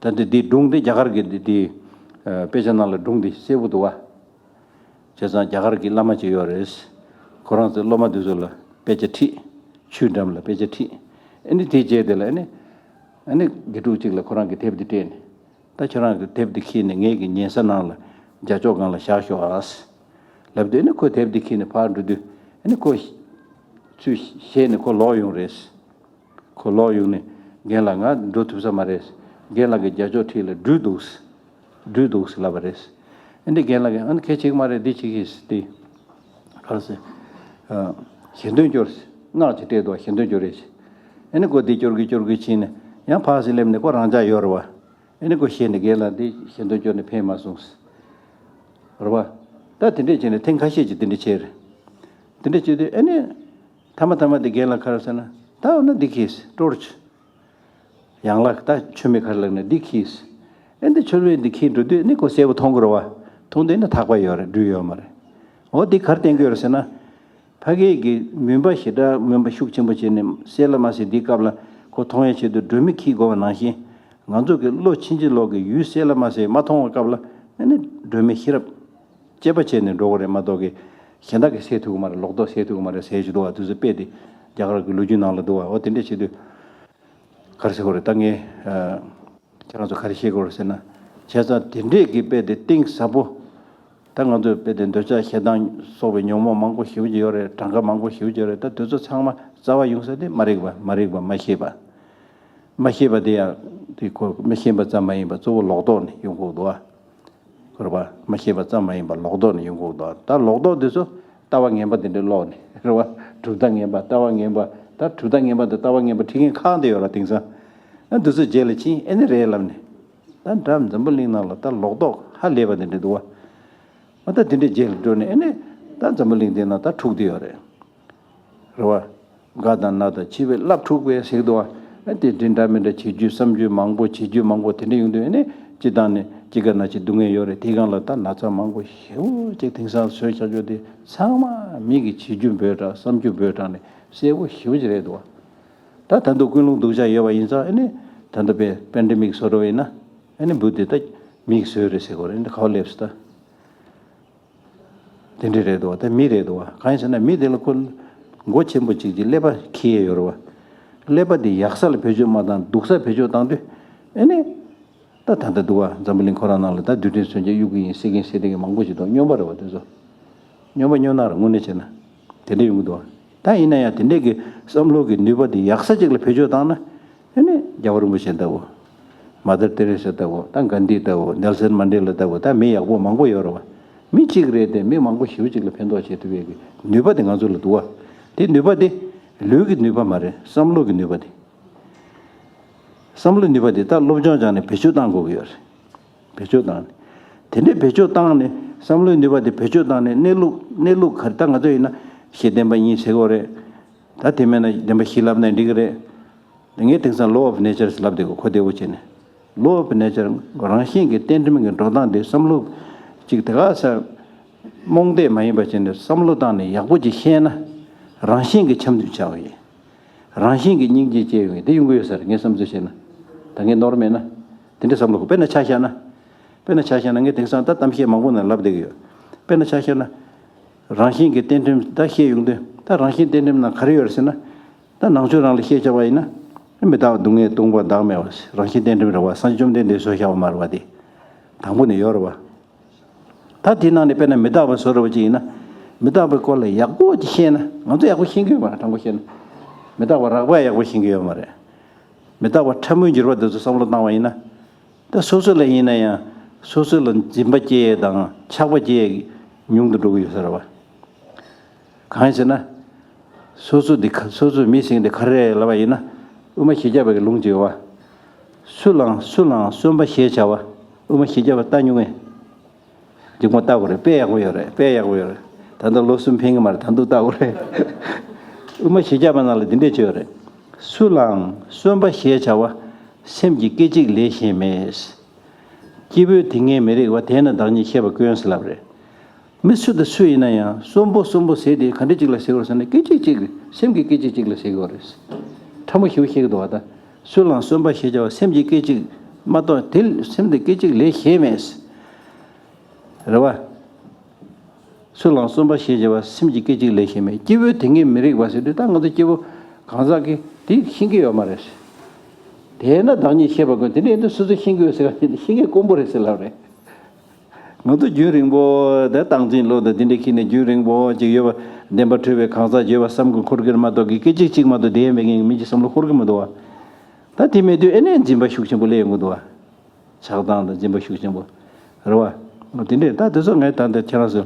བ། ད་འདི་འདི་སྒྲུང་འདི་རྒྱ་གར་གྱི་འདི་འདི། ཨ། དཔེ་ཆ་ནང་ལ་སྒྲུང་འདི་གསལ་པོ་འདུག་བ། བྱས་ཙང་རྒྱ་གར་གྱི་བླ་མ་ཅིག་ཡོད་རེད། ཁོ་རང་ཚོའི་སློབ་མ་འདི་ཚོ་ལ་དཔེ་ཆ་ཁྲིད། ཆུའི་འགྲམ་ལ་དཔེ་ཆ་ཁྲིད། ཨ་ནི་དེའི་རྗེས་དེ་ལ་ཨ་ནི། ཨ་ནི་དགེ་ཕྲུག་ཅིག་ལ་ཁོ་རང་གི་དེབ་འདི་སྤྲད་ནས། ད་ཁྱོད་རང་གི་དེབ་འདི་ཁྱེར་ནས་ངེད་ཀྱི་ཉལ་ས་ནང་ལ་རྒྱ་ཅོག་སྒང་ལ་བཞག་ཤོག་ཨ། ལབ་དུས་ཨ་ནི་ཁོས་དེབ་འདི་ཁྱེར་ནས་ཕར་འགྲོ་དུས་ཨ་ནི་ཁོ། ཚུར་བཞེས་ནས་ཁོ་ལོག་ཡོང་རེད། ཁོ་ལོག་ཡོང་ནས་རྒན་ལགས་ང་འགྲོ་ཐུབ་ས་མ་རེད། རྒན་ལགས་ཀྱིས་རྒྱ་ཅོག་ཁྲིད་ལ་འགྲུལ་འདུག་འགྲུལ་འདུག་ལབ་པ་རེད། ཨ་ནི་རྒན་ལགས་ཀྱིས་ཨ་ནི་གལ་ཆེ་གི་མ་རེད། འདི་བྱེད་ཀྱི་དེ། ག་རེ་ཟེར། ཨ། གཞན་དོན་སྐྱོར། སྔགས་ཅིག་སྤྲད་འདུག་གཞན་དོན་སྐྱོར་རེད། ཨ་ནི་ཁོ་འདི་སྐྱོར་གི་སྐྱོར་གི་ཕྱིན་ནས་ཡང་ཕར་ཚུར་སླེབས་ནས་ཁོ་རང་འཇགས་ཡོད་རེད་བ། ཨ་ནི་ཁོ་བཞེས་ནས་རྒན་ལགས་འདི་གཞན་དོན་སྐྱོར་ནས་ཕེབས་མ་སོང་། རེད་བ། ད་དེ་འདྲས་བྱས་ནས་ཐེངས་ཁ་ཤས་ཅིག་དེ་འདྲས་བྱས་རེད། དེ་འདྲས་བྱས་དུས་ཨ་ནི། མཐའ་མ་མཐའ་མ་དེ་རྒན་ལགས་ག་རེ་ཟེར་ན། ད་འོ་ན་འདི་གིས་སྤྲོར་ཆུ། ཡང་ལགས་ད་མཆོད་མེ་ག་རེ་ལབ་ན་འདི་གིས། ཨེ་འདི་མཆོད་མེ་འདི་གིས་འགྲོ་དུས་ནི་ཁོ་གསལ་པོ་མཐོང་གི་རེད་བ། མཐོང་དུས་ནི་ཐག་པ་ཡོད་རེད། འགྲུལ་ཡོད་མ་རེད། འོ་འདི་ག་རེ་བསྟན་གྱི་ཡོད་རེད་ཟེར་ན། ཕ་གི་གི་མུན་པ་ཞེ་དྲག་མུན་པ་ཤུགས་ཆེན་པོ་བྱས་ནས་གསལ་ལ་མ་གསལ་འདིའི་སྐབས་ལ་ཁོ་མཐོང་ཡའི་ཆེད་དུ་སྒྲོན་མེ་འཁྱེར་དགོས་པ་ནང་བཞིན། ང་ཚོ་གི་བློ་ཕྱིན་ཅི་ལོག་གི་ཡུལ་གསལ་ལ་མ་གསལ་མ་མཐོང་བའི་སྐབས་ལ་ཨ་ནི་སྒྲོན་མེ་ཤེས་རབ། དཔྱད་པ་བྱས་ནས་འགྲོ་དགོས་རེད་མ་གཏོགས་ཀྱི། གཞན་དག་གིས་སེལ་ཐུབ་ཀྱི་མ་རེད། ལོག་རྟོག་སེལ་ཐུབ་ཀྱི་མ་རེད་ཟེར་གྱི་འདུག་བ། དེ་ཚོ་དཔེ་དེ་རྒྱ་གར་གྱི་ལོ་རྒྱུས་ནང་ལ་འདུག་བ། འོ་དེ་འདྲས་བྱེད་དུས། ག་རེ་ཟེར་དགོས་རེད་ད་ངས། ཨ། ཁྱེད་རང་ཚོ་ག་རེ་བཤད་དགོས་རེད་ཟེར་ན། བྱས་ཙང་དེ་འདྲས་ཀྱི་དཔེ་དེ་གཏིང་ཟབ་པོ། ད་ང་ཚོས་དཔེ་དེ་འདོད་ཆགས་ཞེ་སྡང་སོགས་པའི་ཉོན་མོངས་མང་པོ་ཞེ་པོ་ཅིག་ཡོད་རེད། གྲངས་ཀ་མང་པོ་ཞེ་པོ་ཅིག་ཡོད་རེད། ད་དེ་ཚོ་ཚང་མ་རྩ་བ་ཡོང་ས་དེ་མ་རིག་པ་མ་རིག་པ་མ་ཤེས་པ། མ་ཤེས་པ་དེ་ཡང་དེ་ཁོ་མ་ཤེས་པ་ཙམ་མ་ཡིན་པ་གཙོ་བོ་ལོག་རྟོག་ནས་ཡོང་གི་འདུག་བ། རེད་བ། མ་ཤེས་པ་ཙམ་མ་ཡིན་པ་ལོག་རྟོག་ནས་ཡོང་གི་འདུག་ད་ལོག་རྟོག་དེ་ཚོ་ལྟ་བ་ངན་པ་དེ་འདྲའི་ལོག་ནས་རེད་བ། གྲུབ་མཐའ་ངན་པ་ལྟ་བ་ངན་པ། ད་གྲུབ་མཐའ་ངན་པ་དང་ལྟ་བ་ངན་པ་ཁྲིད་མཁན་ཁག་འདི་ཡོད་ར། དེང་སང་ཨ་འདི་ཚོ་རྗེས་ལ་ཕྱིན་ཨེ་ནི་རེད་ལབ་ནས། ད་འདྲ་འཛམ་བུ་གླིང་ནང་ལ་ད་ལོག་རྟོག་ཧ་ལས་པ་དེ་འདྲ་འདུག་བ། ཨ་ད་དེ་འདྲའི་རྗེས་ལ་འགྲོ་ནས་ཨེ་ནི་ད་འཛམ་བུ་གླིང་འདི་ན་ད་འཁྲུག་བསྡད་ཡོད་རེད། རེད་བ། རྒ་དང་ན་དང་འཆི་བས་རླབས་འཁྲུགས་པས་ཟེར་གི་འདུག་བ། དེ་འདྲའི་འདྲ་མི་འདྲ་བྱེད་རྒྱུ་བསམ་རྒྱུ་མང་པོ་བྱེད་རྒྱུ་མང་པོ་དེ་འདྲ་ཡོང་དུས་ཨ་ནི་སྤྱི་བཏང་ནས་སྐྱེ་རྒ་ན་འཆི་སྡུག་བསྔལ་ཡོད་རེད། དེའི་སྒང་ལ་ད་ན་ཚ་མང་པོ་ཞེ་པོ་ཅིག་དེང་སང་བཟོས་བཞག་རྒྱུ་དེ་ཚང་མ་མི་གི་བྱེད་རྒྱུ་འབོལ་དྲགས་བསམ་རྒྱུ་འབོལ་དྲགས་ནས་གསལ་པོ་ཞེ་པོ་ཅིག་རེད་འདུག་བ། ད་ད་དུང་ཀུན་སློང་སྡུག་ཅག་ཡོད་པ་ཡིན་ཙང་ཨ་ནི་ད་ལྟ་པའི་པེན་ཌེ་མིག་བཟོ་འདྲ་བ་ཡིན་ན་ཨ་ནི་འབུ་དེ་ད་མིས་བཟོས་རེད་ཟེར་དགོས་རེད། ཨ་ནི་ག་པར་སླེབས་སོང་ད། དེ་འདྲ་རེད་འདུག་བ། དེ་མི་རེད་འདུག་བ། གང་ཡིན་ཟེར་ན་མི་དེ་ལ་ཁོ་མགོ་ཆེན་པོ་གཅིག་གིས་ཀླད་པ་འཁྱེར་ཡས་ཡོད་རེད་བ། ཀླད་པ་དེ་ཡག་ས་ལ་བེད་སྤྱོད་མ་བཏང་སྡུག་ས་བེད་སྤྱོད་བཏང་དུས་ཨེ་ནི། ད་ད་ལྟ་འདུག་བ། འཛམ་བུ་གླིང་ཁོ་རང་ནང་ལ་ད་རྡུལ་ཕྲན་མཚོན་ཆ་གཡུག་གི་ཡིན་ཟེར་མཁན་ཟེར་བསྡད་མཁན་མང་པོ་ཞིག་འདུག་སྨྱོན་པ་རེད་བ་དེ་ཚོ། སྨྱོན་པ་སྨྱོ་ནག་རེད་དངོས་གནས་བྱས་ན། དེ་འདྲ་ཡོང་གི་འདུག་བ། ད་ཡིན་ན་ཡང་དེ་འདྲས་ཀྱི་བསམ་བློ་གི་ནུས་པ་དེ་ཡག་ས་ཅིག་ལ་བེད་སྤྱོད་བཏང་ན། ཨ་ནི་རྒྱལ་བ་རིན་པོ་ཆེ་ལྟ་བུ། མ་དར་ཏེ་རེ་ས་ལྟ་བུ། ད་གྷན་དྷི་ལྟ་བུ། ནེལ་སན་མན་ཌེ་ལ་ལྟ་བུ། ད་མི་ཡག་པོ་མང་པོ་ཡོད་རེད་བ། མི་གཅིག་རེད་དེ་མི་མང་པོ་ཞེ་པོ་ཅིག་ལ་ཕན་ཐོགས་བྱེད་ཐུབ་ཡས་ཀྱི་ནུས་པ་དེ་ང་ཚོ་ལ་འདུག་བ། དེ་ནུས་པ་དེ་ལུས་ཀྱི་ནུས་པ་མ་རེད། བསམ་བློ་གི་ནུས་པ་དེ། བསམ་བློའི་ནུས་པ་དེ་ད་སློབ་སྦྱོང་སྦྱངས་ནས་བེད་སྤྱོད་བཏང་དགོས་ཀྱི་ཡོད་རེད། བེད་སྤྱོད་བཏང་ནས། དེ་འདྲའི་བེད་སྤྱོད་བཏང་ནས་བསམ་བློའི་ནུས་པ་དེ་བེད་སྤྱོད་བཏང་ནས་གནས་ལུགས་གནས་ལུགས་ག་རེ། ད་ང་ཚོ་ཡིན་ན་ཤེས་ལྡན་པ་གཉིས་ཟེར་དགོས་རེད། ད་དེ་མེད་ན་བདེན་པ་བཞི་ལབ་ནའི་འགྲིག་གི་རེད། ངས་དེང་སང་law of nature ལབ་བསྡད་གོ། གོ་བདེ་བོ་བྱས་ནས། law of nature རང་བཞིན་གྱི་རྟེན་འབྲེལ་གྱི་འགྲོ་སྟངས་དེ་བསམ་བློ་ཅིག་དེ་ག་ས་རྨོངས་དད་མ་ཡིན་པ་བྱས་ནས་བསམ་བློ་བཏང་ནས་ཡག་པོ་ཅིག་ཤེས་ན། རང་བཞིན་གྱི་འཆམ་མཐུན་ཆགས་ཡོང་ཡིན། རང་བཞིན་གྱི་སྙིང་རྗེ་སྐྱེ་ཡོང་ཡིན། དེ་ཡོང་གི་ཡོད་ས་རེད། ངས་བསམ་ཚུལ་བྱས་ན། ད་ངས་ནོར་མེད་ན། དེ་འདྲ་བསམ་བློ་གོ། དཔེར་ན་ཆ་བཞག་ན། དཔེར་ན་ཆ་བཞག་ན་ངས་དེང་སང་ད་གཏམ་བཤད་མང་པོ་ནང་ལབ་བསྡད་ཀྱི་ཡོད། དཔེར་ན་ཆ་བཞག་ན། རང་བཞིན་གྱི་རྟེན་འབྲེལ་ད་བཤད་ཡོང་དུས། ད་རང་བཞིན་རྟེན་འབྲེལ་ནང་ག་རེ་ཡོད་རེད་ཟེར་ན། ད་ནང་ཆོས་རང་ལ་བཤད་བྱ་བ་ཡིན་ན། མི་རྟག་པ་སྡུག་བསྔལ་སྟོང་པ་བདག་མེད་པ། རང་བཞིན་རྟེན་འབྲེལ་རེད་བ། སངས་རྒྱས་བཅོམ་ལྡན་འདས་བཟོས་བཞག་པ་མ་རེད་བ། དེ་དང་པོ་ནས་ཡོད་རེད་བ། ད་དེའི་ནང་ནས་དཔེར་ན་མི་རྟག་པ་བཟོ་འདྲ་བ་ཅིག་ཡིན་ན། མི་རྟག་པའི་སྐོར་ལ་ཡག་པོ་ཅིག་ཤེས་ན། ང་ཚོ་ཡག་པོ་ཤེས་ཀྱི་ཡོད་མ་རེད། དྲང་པོ་བཤད་ན། མི་རྟག་པ་རགས་པ་ཡག་པོ་ཤེས་ཀྱི་ཡོད་མ་རེད། མི་རྟག་པ་ཕྲ་མོའི་འགྱུར་བ་དེ་ཚོ་བསམ་བློ་བཏང་བ་ཡིན་ན། ད་སོ་སོ་ལ་ཡིན་ན་ཡང་སོ་སོ་ལ་འཛིན་པ་སྐྱེ་ཡས་དང་ཆགས་པ་སྐྱེ་ཡས་ཉུང་དུ་འགྲོ་གི་ཡོད་ས་རེད་བ། གང་ཡིན་ཟེར་ན། སོ་སོ་འདི་ག་སོ་སོའི་མི་ཟེར་མཁན་འདི་ག་རེ་རེད་ལབ་པ་ཡིན་ན། དབུ་མ་ཞེས་བྱ་བའི་ལུང་ཅིག་ཡོད་བ། སུ་ལའང་སུ་ལའང་གསོན་པ་ཞེས་བྱ་བ། དབུ་མ་ཞེས་བྱ་བ་ལྟ་མྱོང་ངས། མཇུག་མ་ལྟ་དགོས་རེད། དཔེ་ཡག་པོ་ཡོད་རེད། དཔེ་ཡག་པོ་ཡོད་རེད། ད་ལྟ་ལོ་གསུམ་ཕན་གི་མ་རེད། ད་དུང་ལྟ་དགོས་རེད། དབུ་མ་ཞེས་བྱ་བ་ནང་ལ་འདི་འདྲས་ཅིག་ཡོད་རེད། སུ་ལའང་གསོན་པ་ཞེས་བྱ་བ། སེམས་ཀྱི་སྐད་ཅིག་ལས་གཞན་མེད། སྐྱེ་བོའི་དེ་སྔའི་མི་རིགས་པ། དེས་ན་བདག་ཉིད་ཤེས་པ་དཀོན་ཟེར་ལབ་རེད། མི་སུ་དང་སུ་ཡིན་ན་ཡང་གསོན་པོ་གསོན་པོ་ཟེར་དེ་ག་འདྲ་ཅིག་ལ་ཟེར་དགོས་ཟེར་ན། སྐད་ཅིག་གཅིག་སེམས་ཀྱི་སྐད་ཅིག་གཅིག་ལ་ཟེར་དགོས་རེད། ཕྲ་མོ་ཞེ་པོ་བཤད་ཀྱི་འདུག་བ། ད་སུ་ལའང་གསོན་པ་ཞེས་བྱ་བ་སེམས་ཀྱི་སྐད་ཅིག་མ་གཏོགས་དེ་སེམས་དེ་སྐད་ཅིག་ལས་གཞན་མེད། རེད་བ། སུ་ལའང་གསོན་པ་ཞེས་བྱ་བ་སེམས་ཀྱི་སྐད་ཅིག་ལས་གཞན་མེད། སྐྱེ་བོའི་དེ་སྔའི་མི་རིགས་པ་ཟེར་དུས་ད་ང་ཚོ་སྐྱེ་བོ་གང་ཟག་གིས་དེ་ཤེས་ཀྱི་ཡོད་མ་རེད། དེས་ན་བདག་ཉིད་ཤེས་པ་དཀོན། དེ་འདྲ་ཡིན་དུས་སོ་སོས་ཤེས་ཀྱི་ཡོད་ཟེར་བ་ཤེས་མཁན་དཀོན་པོ་རེད་ཟེར་ལབ་རེད། ང་ཚོ་རྒྱུན་རིང་པོ་དེ་སྟངས་འཛིན་བློ་དང་དེ་འདྲ་ཁྱེར་ནས་རྒྱུན་རིང་པོ་ཅིག་ཡོད་པ། བདེན་པར་གྲུབ་པའི་གང་ཟག་བརྗོད་པ་བསམ་གྱི་འཁོར་གྱི་མ་གཏོགས་ཀྱི་སྐད་ཅིག་གཅིག་མ་གཏོགས་བསྡད་མེད་མཁན་གྱི་མི་གྱི་བསམ་བློ་འཁོར་གྱི་མི་འདུག་བ། ད་དེ་མེད་དུས་ཨེ་ནས་འཛིན་པ་ཤུགས་ཆེན་པོ་སླེབས་ཡོང་གི་འདུག་བ། ཆགས་སྡང་དང་འཛིན་པ་ཤུགས་ཆེན་པོ། རེད་བ། དེ་འདྲས་ད་དེ་ཚོ་ངས་ད་ལྟ་ཁྱེད་རང་ཚོ་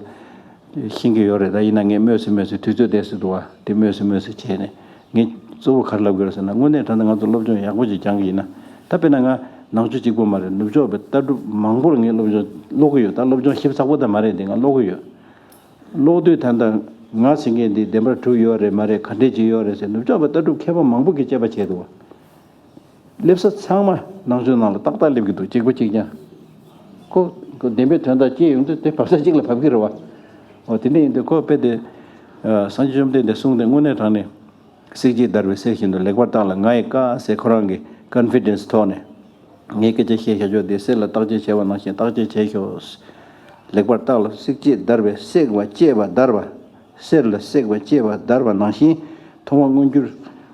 ཤེས་ཀྱི་ཡོད་རེད། ད་ཡིན་ན་ངས་སྨོས་སུ་སྨོས་སུ་དུས་ཚོད་བསྡད་སྲིད་འདུག་བ། དེ་སྨོས་སུ་སྨོས་སུ་བྱས་ནས་ངས་གཙོ་བོ་ག་རེ་ལབ་དགོས་རེད་ཟེར་ན། དངོས་གནས་དྲང་གནས་ང་ཚོ་སློབ་སྦྱོང་ཡག་པོ་ཅིག་སྦྱང་གི་ཡིན་ན། ད་དཔེར་ན་ང་ནང་ཆོས་གཅིག་པོ་མ་རེད། ནུབ་ཕྱོགས་པའི་ལྟ་གྲུབ་མང་པོར་ངས་སློབ་སྦྱོང་ཀློག་གི་ཡོད། ད་སློབ་སྦྱོང་ཞིབ་ཚགས་པོ་ད་མ་རེད་དེ། ང་ཀློག་གི་ཡོད། ཀློག་དུས་ད་ལྟ་ང་ཟེར་མཁན་འདི་བདེན་པར་གྲུབ་ཡོད་རེད་མ་རེད། ག་འདྲས་ཅིག་ཡོད་རེད་ཟེར། ནུབ་ཕྱོགས་པའི་ལྟ་གྲུབ་མཁས་པ་མང་པོ་གིས་དཔྱད་པ་བྱས་འདུག་བ། སླེབས་ས་ཚང་མ་ནང་ཆོས་ནང་ལ་ཏག་ཏག་སླེབས་ཀྱི་འདུག་གཅིག་པ་གཅིག་རྐྱང་། ཁོ་ཁོ་བདེན་པའི་དོན་དག་ཅི་ཡོང་དུས་དེ་བབས་ས་གཅིག་ལ་བབས་ཀྱི་རེད་བ། འོ་དེ་འདྲ་ཡིན་དུས་ཁོ་དཔེ་དེ། ཨ། སངས་རྒྱས་བཅོམ་ལྡན་འདས་གསུངས་དེ་དངོས་གནས་དྲང་གནས། བསྲེགས་བཅད་བརྡར་བའི་གསེར་བཞིན་དུ། ལེགས་པར་བརྟགས་ལ་ང་ཡི་བཀའ་ཟེར་ཁོ་རང་གི་ཀོན་ཕི་ཌེན་སི་ཐོག་ནས། ངས་སྐད་ཆ་བཤད་བཞག་ཆོག་དེ་གསེར་ལ་བརྟག་དཔྱད་བྱས་པ་ནང་བཞིན་བརྟག་དཔྱད་བྱས་ཤོག་ལེགས་པར་བརྟགས་ལ་བསྲེགས་བཅད་བརྡར་བའི་བསྲེགས་པ་བཅད་པ་བརྡར་བ། གསེར་ལ་བསྲེགས་པ་བཅད་པ་བརྡར་བ་ནང་བཞིན། མཐོང་བ་མངོན་གྱུར་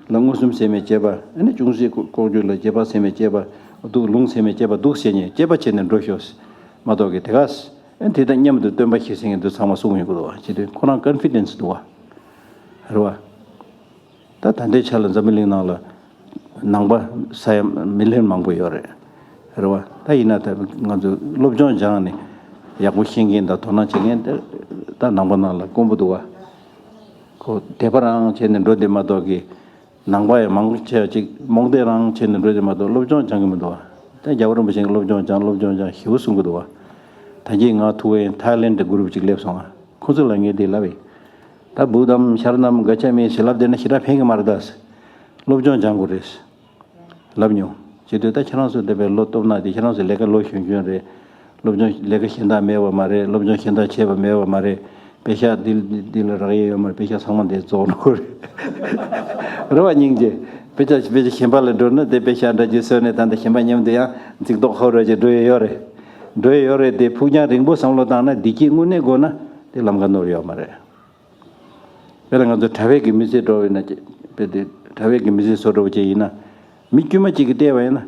ལ་མངོན་སུམ་ཟེར་མི་བཅད་པ། ཨ་ནི་ཅུང་ཟད་ལྐོག་གྱུར་ལ་རྗེས་དཔག་ཟེར་མི་བཅད་པ་འདུག་ལུང་ཟེར་མི་བཅད་པ་འདུག་ཟེར་ནས་དཔྱད་པ་བྱས་ནས་འགྲོ་ཤོག་མ་གཏོགས་ཀྱི་དེ་ག་ས། ཨ་ནི་དེ་དང་མཉམ་དུ་སྟོན་པ་བཞི་ཟེར་མཁན་འདུག་ཚང་མ་གསུང་ཡོང་གི་འདུག་བ། བྱེད་དུས་ཁོ་རང་ཀོན་ཕི་ཌེན་སི་འདུག་བ། རེད་བ། ད་ད་ལྟའི་ཆ་ལ་འཛམ་བུ་གླིང་ནང་ལ་ནང་པ་ས་ཡ་མི་ལི་ཡོན་མང་པོ་ཡོད་རེད། རེད་བ། ད་ཡིན་ན་ད་ང་ཚོ་སློབ་སྦྱོང་སྦྱངས་ནས་ཡག་པོ་ཤེས་མཁན་དང་དོ་སྣང་བྱེད་མཁན་དེ་ད་ནང་པ་ནང་ལ་དཀོན་པོ་འདུག་བ། ཁོ་དད་པ་རང་བྱས་ནས་འགྲོ་བསྡད་མ་གཏོགས་ཀྱི། ནང་པ་ཡང་མང་ཆེ་བ་ཅིག་རྨོངས་དད་རང་བྱས་ནས་འགྲོ་བསྡད་མ་གཏོགས་སློབ་སྦྱོང་སྦྱང་གི་མི་འདུག་བ། ད་རྒྱལ་བ་རིན་པོ་ཆེ་གིས་སློབ་སྦྱོང་སྦྱངས། སློབ་སྦྱོང་སྦྱངས་ཞེ་པོ་གསུང་གི་འདུག་བ། ད་གིན་ང་ཐུག་པ་ཡིན། ཐའི་ལེན་ཌི་གུ་རུབ་ཅིག་སླེབས་སོང་ང་། ཁོ་ཚོ་ལ་ངས་འདི་ལབ་ཡིན། ད་བུདྡྷམ་ཤ་ར་ནམ་ག་ཅ་མི་ཞེས་ལབ་བསྡད་ན་ཞེ་དྲག་ཕན་གི་མ་རེད་ད། སློབ་སྦྱོང་སྦྱང་དགོས་རེད། ལབ་མྱོང་། བྱེད་དུས་ད་ཁྱེད་རང་ཚོ་འདི་པའི་ལོ་སྟོབས་ན་དེ་ཁྱེད་རང་ཚོ་ལས་ཀ་ལོ་གཞོན་གཞོན་རེད། སློབ་སྦྱོང་ལས་ཀ་གཞན་དག་མེད་པ་མ་རེད། སློབ་སྦྱོང་གཞན་དག་བྱས་པ་མེད་པ་མ་རེད། པེ་ཤག་འདི་འདི་ལ་རག་ཡས་ཡོད་མ་རེད། པེ་ཤག་ཚང་མ་འདི་རྫོགས་འགྲོ་གི་རེད། རེད་བ། སྙིང་རྗེ། པེ་ཤག་པེ་ཤག་གཞན་པ་ལ་འགྲོ་ན་དེ་པེ་ཤག་འདྲ་ཅིག་བཟོས་ནས་ད་འདི་གཞན་པ་མཉམ་དུ་ཡང་འཛིང་ཏོག་ཧོ་ར་ཅིག་འགྲོ་ཡས་ཡོད་རེད། འགྲོ་ཡས་ཡོད་རེད་དེ། ཕུགས་རྒྱང་རིང་པོ་བསམ་བློ་བཏང་ན་བདེ་སྐྱིད་དངོས་གནས་དགོས་ན་དེ་ལམ་ཁ་ནོར་ཡོད་མ་རེད། དཔེར་ན་ང་ཚོ་གྲྭ་པའི་གི་མི་ཚེ་འགྲོ་བ་ཡིན་ན། དཔེ་དེ་གྲྭ་པའི་གི་མི་ཚེ་བཟོ་འགྲོ་བ་ཅིག་ཡིན་ན། མི་དཀྱུས་མ་གཅིག་གིས་བལྟས་པ་ཡིན་ན།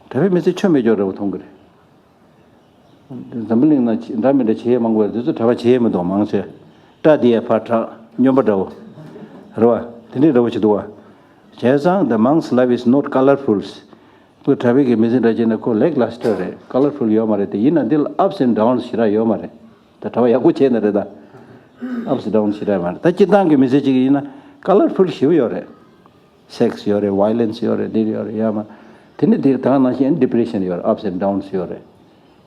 གྲྭ་པའི་མི་ཚེ་ཆོ་མེད་སྐྱོ་རེད་པོ་མཐོང་གི་རེད། འཛམ་བུ་གླིང་ན་འདྲ་མི་འདྲ་བྱེད་ཡས་མང་པོ་ཡོད་རེད། དེ་ཚོ་གྲྭ་པ་བྱེད་ཡས་མི་འདུག་མང་ཆེ། སྐྲ་དེ་ཡང་ཕར་བྲེགས། སྨྱོན་པ་འདྲ་བོ། རེད་བ། དེ་འདྲའི་འདྲ་བོ་ཞིག་འདུག་བ། བྱས་ཙང་the monk's life is not colorful. ཁོ་གྲྭ་པའི་གི་མི་ཚེ་འདྲ་བྱས་ན་ཁོ་lackluster རེད། colorful ཡོད་མ་རེད། དེ་ཡིན་ན་འདི་ལ་ups and downs ཞེ་དྲག་ཡོད་མ་རེད། ད་གྲྭ་པ་ཡག་པོ་བྱས་ན་རེད་ད། ups downs ཞེ་དྲག་ཡོད་མ་རེད། ད་སྤྱིར་བཏང་གི་མི་ཚེ་གཅིག་ཡིན་ན་colorful ཞེ་པོ་ཡོད་རེད། sex ཡོད་རེད། violence ཡོད་རེད། འདི་ཡོད་རེད། ཡ་མ། དེ་ནི་དེ་ད་ག་ནང་བཞིན་depression ཡོད་རེད། ups and downs ཡོད་རེད།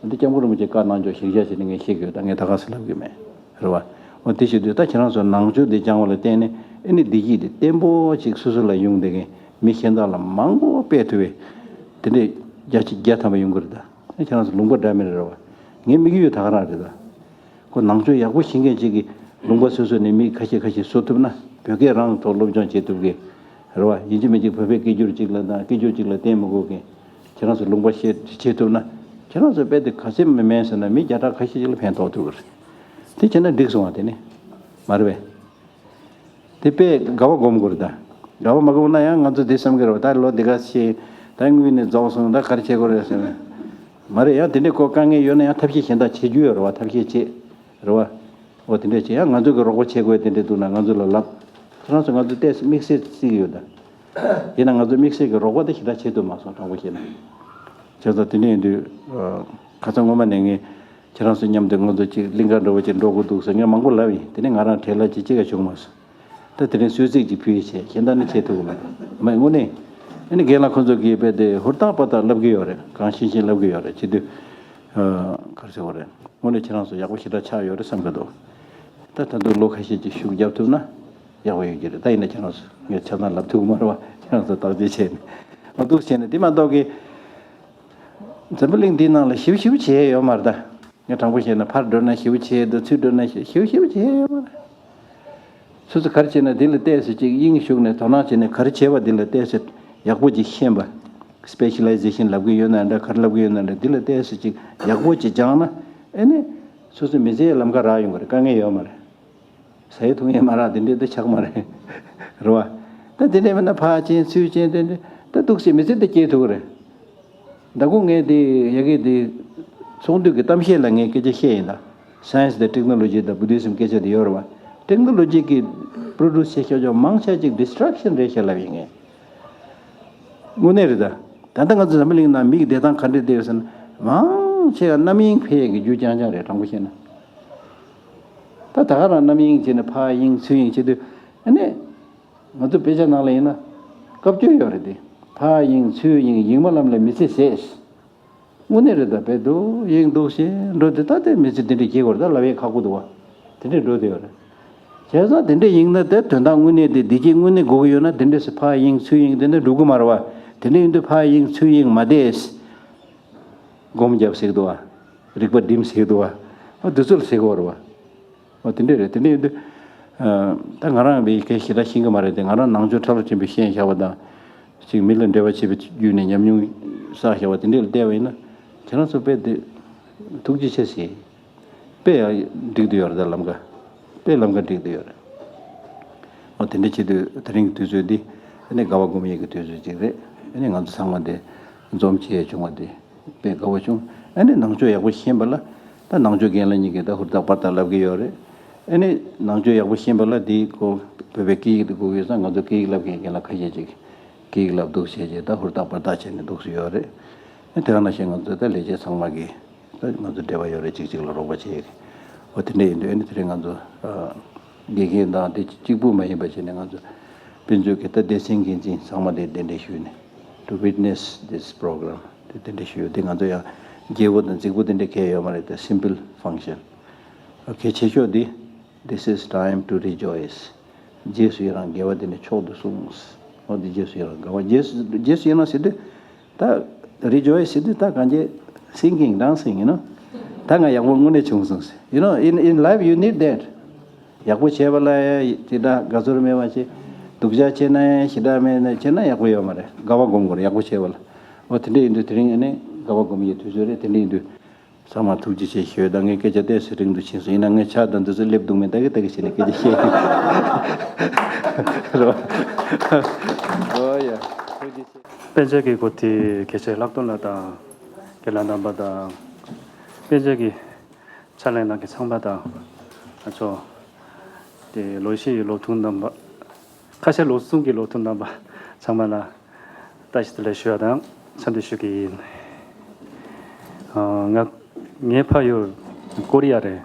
འདི་སྐྱབས་མགོན་རིན་པོ་ཆེ་བཀའ་གནང་ཆོག་ཞིབ་ཆ་བྱས་ནས་ངས་ཤེས་ཀྱི་ཡོད། ད་ངས་ད་ག་ཟེ་ལབ་ཀྱི་མེད། རེད་བ། འོ་དེ་བྱེད་དུས་ད་ཁྱེད་རང་ཚོ་ནང་ཆོས་འདི་སྦྱང་བ་ལ་བརྟེན་ནས་ཨེ་ནི་བདེ་སྐྱིད་དེ་བརྟན་པོ་ཅིག་སོ་སོ་ལ་ཡོང་བསྡད་མཁན་མི་གཞན་དག་ལ་མང་པོ་སྤེལ་ཐུབ་པའི་དེ་འདྲས་བརྒྱ་ཆ་བརྒྱ་ཐམ་པ་ཡོང་གི་རེད། ད་ཁྱེད་རང་ཚོ་ལུང་པ་འདྲ་མི་འདྲ་རེད་བ། ངའི་དམིགས་ཡུལ་ད་ག་རང་རེད་ད། ཁོ་ནང་ཆོས་ཡག་པོ་ཤེས་མཁན་ཅིག་གིས་ལུང་པ་སོ་སོ་ནས་མི་ཁ་ཤས་ཁ་ཤས་བཟོ་ཐུབ་ན་བོད་སྐད་རང་ཐོག་སློབ་སྦྱོང་བྱེད་ཐུབ་གི། རེད་བ། ཡིན་གཅིག་མིན་གཅིག་བོད་པའི་སྐད་སྒྱུར་ཅིག་ལ་དང་སྐད་སྒྱུར་ཅིག་ལ་བརྟེན་མི་དགོས་མཁན། ཁྱེད་རང་ཚོ་ལུང་པ་ཤེས་བྱེད་ཐུབ་ན། ཁྱེད་རང་ཚོ་དཔེ་དེ་ག་ཚད་མི་མེད་ཟེར་ན་མི་བརྒྱ་ཕྲག་ཁ་ཤས་ཅིག་ལ་ཕན་ཐོགས་ཐུབ་གི་རེད། དེ་བྱས་ན་འགྲིག་སོང་བ་དེ་ནི། མ་རེད་པས། དེ་དཔེ་དགའ་བ་སྒོམ་དགོས་རེད་ད། དགའ་བ་མ་སྒོམ་ན་ཡང་ང་ཚོ་དེ་བསམ་གི་རེད་བ། ད་ལོ་འདི་ག་ཕྱིན། ད་དངུལ་ནི་རྫོགས་སོང་། ད་ག་རེ་བྱེད་དགོས་རེད་ཟེར་ན། མ་རེད། ཡང་དེ་འདྲའི་ཁོ་དཀའ་ངལ་ཡོད་ན་ཡང་ཐབས་ཤེས་གཞན་དག་བྱེད་རྒྱུ་ཡོད་རེད་བ། ཐབས་ཤེས་བྱེད། རེད་བ། འོ་དེ་འདྲ་བྱས་ཡང་ང་ཚོ་གི་རོགས་པ་བྱེད་དགོས་དེ་འདྲ་འདུག་ན་ང་ཚོ་ལ་ལབ། ཁྱེད་རང་ཚོ་ང་ཚོ་ཏོག་ཙམ་དམིགས་བསལ་བརྩི་གི་ཡོད་ད། ཡིན་ན་ང་ཚོ་དམིགས་བསལ་གྱི་རོགས་པ་དེ་ཞེ་དྲག་བྱེད་ཐུབ་མ་སོང་། དྲང་པོ་བཤད་ན། བྱས་ཙང་དེ་འདྲ་ཡིན་དུས། ཁ་སང་སྔོན་མ་ནས་ངས་ཁྱེད་རང་ཚོ་མཉམ་དུ་ང་ཚོ་གཅིག་གླིང་ག་འདྲ་བོ་ཅིག་འགྲོ་དགོས་འདུག་ཟེར་ངས་མང་པོ་ལབ་ཡིན། དེ་ནས་ང་རང་བྲེལ་བ་ཅིག་ཅི་ག་བྱུང་མ་སོང་། ད་དེ་རིང་གསོལ་ཚིགས་ཅིག་ཕུལ་ཡས་བྱས། གཞན་དག་ནི་བྱེད་ཐུབ་ཀྱི་མེད། མ་དངོས་གནས། ཨ་ནི་རྒན་ལགས་ཁོང་ཚོ་གིས་དཔེ་དེ་ཧུར་ཐག་པ་ཐག་ལབ་ཀྱི་ཡོད་རེད། གང་ཤེས་ཤེས་ལབ་ཀྱི་ཡོད་རེད། བྱེད་དུས། ག་རེ་ཟེར་དགོས་རེད། དངོས་གནས་ཁྱེད་རང་ཚོ་ཡག་པོ་ཞེ་དྲག་ཆགས་ཡོད་རེད་བསམ་གྱི་འདུག་ད་ད་དུང་ལོ་ཁ་ཤས་ཅིག་ཤུགས་རྒྱབ་ཐུབ་ན་ཡག་པོ་ཡོད་ཀྱི་རེད། ད་ཡིན་ན་ཁྱེད་རང་ཚོ་ངས་ཆ་ཚང་ལབ་ཐུབ་ཀྱི་མ་རེད་བ། ཁྱེད་རང་ཚོ་བརྟག་དཔྱད་བྱས་ནས། ཨ་འདུག་བྱས་ནས་དེ་མ་གཏོགས་ཀྱི། འཛམ་བུ་གླིང་འདིའི་ནང་ལ་ཞེ་པོ་ཞེ་པོ་བྱས་ཡོད་མ་རེད་ད། ངས་དྲང་པོ་བཤད་ན་ཕར་འགྲོ་ན་ཞེ་པོ་བྱས་འདུག་ཚུར་འགྲོ་ན་ཞེ་ཞེ་པོ་ཞེ་པོ་བྱས་ཡོད་མ་རེད། སོ་སོ་ག་རེ་བྱས་ན་འདི་ལ་ཏོག་ཙམ་ཅིག་དབྱིངས་ཞུགས་ནས་དོ་སྣང་བྱས་ནས་ག་རེ་བྱས་པ་འདི་ལ་ཏོག་ཙམ་ཡག་པོ་ཅིག་ཤེས་པ། སི་པེ་ཤ་ལའི་ཟེ་ཤན་ལབ་ཀྱི་ཡོད་ན་འདྲ། ག་རེ་ལབ་ཀྱི་ཡོད་ན་འདྲ། འདི་ལ་ཏོག་ཙམ་ཅིག་ཡག་པོ་ཅིག་སྦྱངས་ན། ཨེ་ནི། སོ་སོའི་མི་ཚེའི་ལམ་ཁ་རག་ཡོང་གི་རེད། དཀའ་ངལ་ཡོད་མ་རེད། ཟ་ཡི་འཐུང་ཡི་མ་རག་དེ་འདྲས་ད་ཆགས་མ་རེད། རེད་བ། ད་དེ་འདྲས་མིན་ན་ཕར་ཕྱིན་ཚུར་ཕྱིན་དེ་འདྲས་ད་འདུག་སེ་མི་ཚེ་འདི་སྐྱེལ་ཐུབ་ཀྱི་རེད། ད་ཁོ་ངས་དེ་ཡ་གི་དེ་ཚོགས་འདུ་གི་གཏམ་བཤད་ལ་ངས་སྐད་ཆ་བཤད་ཡིན་ད། Science དང་Technology དང་Buddhism སྐད་ཆ་དེ་ཡོད་རེད་བ། Technology གི་produce བྱེད་ཤོག་ཅོག་མང་ཆེ་ཅིག་destruction རེད་ཤག་ལབ་ཡིན་ངས། དངོས་གནས་རེད་ད། ད་ལྟ་ང་ཚོ་འཛམ་བུ་གླིང་ནང་མི་གི་བདེ་ཐང་ག་འདྲས་བསྡད་ཡོད་ཟེར་ན། མང་ཆེ་བ་རྣམ་གཡེང་འཕེལ་ཡས་ཀྱི་རྒྱུ་རྐྱང་རྐྱང་རེད། དྲང་པོ་བཤད་ན། ད་ད་ག་རང་རྣམ་གཡེང་བྱས་ནས་ཕར་གཡེང་ཚུར་གཡེང་བྱེད་དུས། ཨ་ནི། ང་ཚོ་དཔེ་ཆ་ནང་ལ་ཡིན་ན། བཀའ་བཀྱོན་ཡོད་རེད་དེ། ཕར་གཡེང་ཚུར་གཡེང་གཡེང་མ་ལམ་ལ་མི་ཚེ་ཟད། དངོས་གནས་རེད་ད། བས་འདུག་གཡེང་འདུག་ཞེས་འགྲོ་དེ་ད་ལྟའི་མི་ཚེ་དེ་འདྲས་སྐྱེལ་དགོས་རེད་ད་ལབ་ཡས་ཁག་པོ་འདུག་བ། དེ་འདྲས་འགྲོ་དེ་ཡོད་རེད། བྱས་ཙང་དེ་འདྲས་ཡིན་ན་དེ་དོན་དག་དངོས་གནས་དེ་བདེ་སྐྱིད་དངོས་གནས་དགོས་ཀྱི་ཡོད་ན་དེ་འདྲས་སུ་ཕར་གཡེང་ཚུར་གཡེང་དེ་འདྲས་འགྲོ་གི་མ་རེད་བ། དེ་འདྲས་ཡིན་དུས་ཕར་གཡེང་ཚུར་གཡེང་མ་བསྡད། སྒོམ་རྒྱབ་ཟེར་གི་འདུག་བ། རིག་པ་སྒྲིམ་ཟེར་གི་འདུག་བ། འོ་དེ་ཚོ་ལ་ཟེར་གི་ཡོད་རེད་བ། འོ་དེ་འདྲས་རེད། དེ་འདྲས་ཡིན་དུས། ཨ། ད་ང་རང་བས་གལ་ཞེ་དྲག་ཤེས་ཀྱི་མ་རེད་དེ། ང་རང་ནང་ཆོས་ཁྲ་ལ་ཆེན་པོས་ཤེས་བཞག་པ་དང་། ཅིག་མི་ལ་འབྲེལ་བ་བྱེད་པའི་བརྒྱུད་ནས་ཉམས་མྱོང་བསགས་བཞག་པ་དེ་འདྲས་ལ་བལྟས་པ་ཡིན་ན། ཁྱེད་རང་ཚོ་དཔེ་དེ་ཐུགས་རྗེ་ཆེ་ཟེར། དཔེ་ཡང་འགྲིག་བསྡད་ཡོད་རེད་ད་ལམ་ཀ། དཔེ་ལམ་ཀ་འགྲིག་བསྡད་ཡོད་རེད། འོ་དེ་འདྲ་བྱེད་དུས་དེ་རིང་གི་དུས་ཚོད་འདི་ཨ་ནི་དགའ་བ་སྒོམ་ཡས་ཀྱི་དུས་ཚོད་ཅིག་རེད། ཨ་ནི་ང་ཚོ་ཚང་མ་འདི་འཛོམས་བྱས་བྱུང་བ་འདི་དཔེ་དགའ་བོ་བྱུང་། ཨ་ནི་ནང་ཆོས་ཡག་པོ་ཤེས་པ་ལ་ད་ནང་ཆོས་རྒན་ལགས་གཉིས་ཀྱིས་ད་ཧུར་ཐག་པར་ཐག་ལབ་ཀྱི་ཡོད་རེད། ཨ་ནི་ནང་ཆོས་ཡག་པོ་ཤེས་པ་ལ་འདི་ཁོ་བོད་པའི་སྐད་ཡིག་འདི་དགོས་ཀྱི་ཡོད་ཙང་ང་ཚོ་སྐད་ཡིག་ལབ་མཁན་རྒན་ལགས་ཁ་ཤས་ཅིག་སྐད་ཡིག་ལབ་འདུག་བྱས་རྗེས་ད་ཧུར་ཐག་པར་ཐག་བྱས་ནས་འདུག་སེ་ཡོད་རེད། ཨ་ནི་དེ་ག་ནང་བཞིན་ང་ཚོ་ད་ལས་བྱེད་ཚང་མ་གིས། ད་ང་ཚོ་འབྲེལ་བ་ཡོད་རེད། གཅིག་གཅིག་ལ་རོགས་པ་བྱེད་ཡས་ཀྱི། འོ་དེ་འདྲ་ཡིན་དུས་ཨ་ནི་དེ་རིང་ང་ཚོ་ཨ་དགེ་རྒན་དང་དེ་གཅིག་པུ་མ་ཡིན་པ་བྱས་ནས་ང་ཚོ་དཔེ་མཛོད་ཀྱི་ད་སྡེ་ཚན་འགན་འཛིན་ཚང་མ་དེ་གདན་འདྲེན་ཞུས་ནས་to witness this program དེ་གདན་འདྲེན་ཞུས་ཡོད། དེ་ང་ཚོ་ཡང་རྒྱལ་པོ་དང་རྫིག་པོ་དེ་འདྲ་གང་ཡང་ཡོད་མ་རེད། ད་simple function གལ་ཆེ་ཤོས་དེ། This is time to rejoice. རྗེས་སུ་ཡི་རང་དགེ་བ་འདི་ནི་མཆོག་ཏུ་གསུངས། འོ་འདི་རྗེས་སུ་ཡི་རང་དགེ་བ། རྗེས་སུ་རྗེས་སུ་ཡི་རང་ཟེར་དུས། ད་rejoice ཟེར་དུས་ད་གང་ཅི་singing dancing you know. ད་ང་ཡག་པོ་དངོས་གནས་བྱུང་སོང་ཟེར། You know, in in life you need that. ཡག་པོ་བྱས་པ་ལ་ཡང་ཅི་འདྲ་དགའ་ཚོར་མེད་པ་བྱེད། སྡུག་ཅག་བྱས་ན་ཡང་ཞེ་དྲག་མེད་ན་བྱས་ན་ཡག་པོ་ཡོད་མ་རེད། དགའ་བ་སྒོམ་དགོས་རེད། ཡག་པོ་བྱས་པ་ལ། འོ་དེ་འདྲ་ཡིན་དུས་དེ་རིང་ཨ་ནི་དགའ་བ་སྒོམ་ཡའི་དུས་ཚོད་རེད། དེ་འདྲ་ཡིན་དུས། ཚང་མ་ཐུགས་རྗེ་ཆེ་ཞུ། ད་ངའི་སྐད་ཆ་ཏོག་ཙམ་རིང་དུ་ཕྱིན་སོང་། ཡིན་ན་ངའི་ཕྱག་དང་འདི་ཚོ་སླེབས་འདུག་མེད་ད་གི་ད་གི་བྱས་ནས་སྐད་ཆ་བཤད་ཀྱི་རེད་བ། འོ་ཡ། ཐུགས་རྗེ་ཆེ། པཎ་ཆེན་གྱི་སྐོར་དེ་གལ་ཆེ་ལྷག་དོན་ལ་དང་། དགེ་ལགས་རྣམ་པ་དང་། པཎ་ཆེན་གྱི་ཕྱག་ལེན་གནང་མཁན་ཚང་མ་དང་། ང་ཚོ་ དེ་ལོ་ཤས་ཡི་ལོ་ཐུང་རྣམ་པ། ཁ་ཤས་ལོ་གསུམ་གྱི་ལོ་ཐུང་རྣམ་པ་ཚང་མ་ལ་བཀྲ་ཤིས་བདེ་ལེགས་ཞུ་བ་དང་འཚམས་འདྲི་ཞུ་གི་ཡིན། ཨ་ང་ངའི་ཕ་ཡུལ་ཀོ་རི་ཡ་རེད།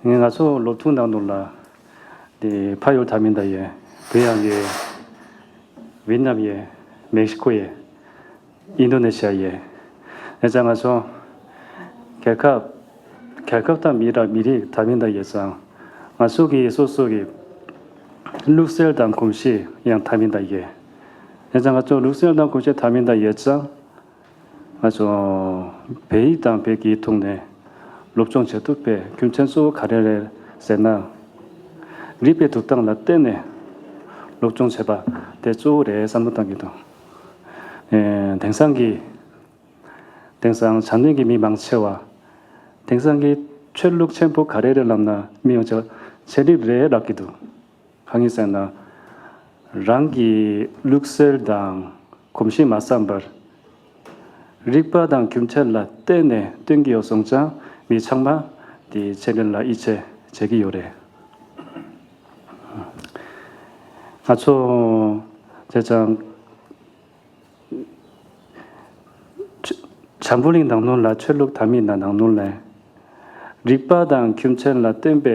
ངས་ང་ཚོ་ལོ་ཐུང་ནང་དུ་ལ་དེ་ཕ་ཡུལ་ཐ་མི་ད་ཡེ། བོད་ཡང་ཡེ། ཝེ་ནམ་ཡེ། མེག་སི་ཀོ་ཡེ། ཨིན་ཌོ་ནེ་ཤི་ཡ་ཡེ། ཡིན་ཙང་ང་ཚོ་རྒྱལ་ཁབ་རྒྱལ་ཁབ་དང་མི་ར་མི་རིགས་ཐ་མི་ད་ཡེ་ཙང་། ང་ཚོ་གི་སོ་སོ་གི་ལུགས་སྲོལ་དང་གོམས་གཤིས་ཡང་ཐ་མི་ད་ཡེ། ཡིན་ཙང་ང་ཚོ་ལུགས་སྲོལ་དང་གོམས་གཤིས་ཐ་མི་ད་ཡེ་ཙང་། ང་ཚོ་བོད་ཡིག་དང་བོད་སྐད་ཐོག་ནས་སློབ་སྦྱོང་བྱེད་ཐུབ་པའི་རྒྱུ་མཚན་གཙོ་བོ་ག་རེ་རེད་ཟེར་ན། རིག་པའི་ཐོབ་ཐང་ལ་བརྟེན་ནས་སློབ་སྦྱོང་བྱེད་པ་དེ་གཙོ་བོ་རེད་བསམ་བློ་བཏང་གི་འདུག་ཨེ། དེང་སང་གི་དེང་སང་བྱམས་ལྡན་གྱི་མི་མང་ཆེ་བ། དེང་སང་གི་ཆོས་ལུགས་ཆེན་པོ་ག་རེ་རེད་ལབ་ན་མི་ཡོངས་ཆེ་བ་ཚན་རིག་རེད་ལབ་ཀྱི་འདུག་གང་ཡིན་ཟེར་ན། རང་གི་ལུགས་སྲོལ་དང་གོམས་གཤིས་མ་བསམ་པར། རིག་པ་དང་རྒྱུ་མཚན་ལ་བརྟེན་ནས་སྟོན་གྱི་ཡོད་སོང་ཙང་མི་ཚང་མ་དེ་ཚན་རིག་ལ་ཡིད་ཆེས་བྱེད་ཀྱི་ཡོད་རེད། ང་ཚོ་བྱས་ཙང་། བྱམས་པོ་གླིང་ནང་ནོར་ལ་ཆོས་ལུགས་དམ་ཡིག་ནང་ནང་ནོར་ལ། རིག་པ་དང་རྒྱུ་མཚན་ལ་བརྟེན་པའི་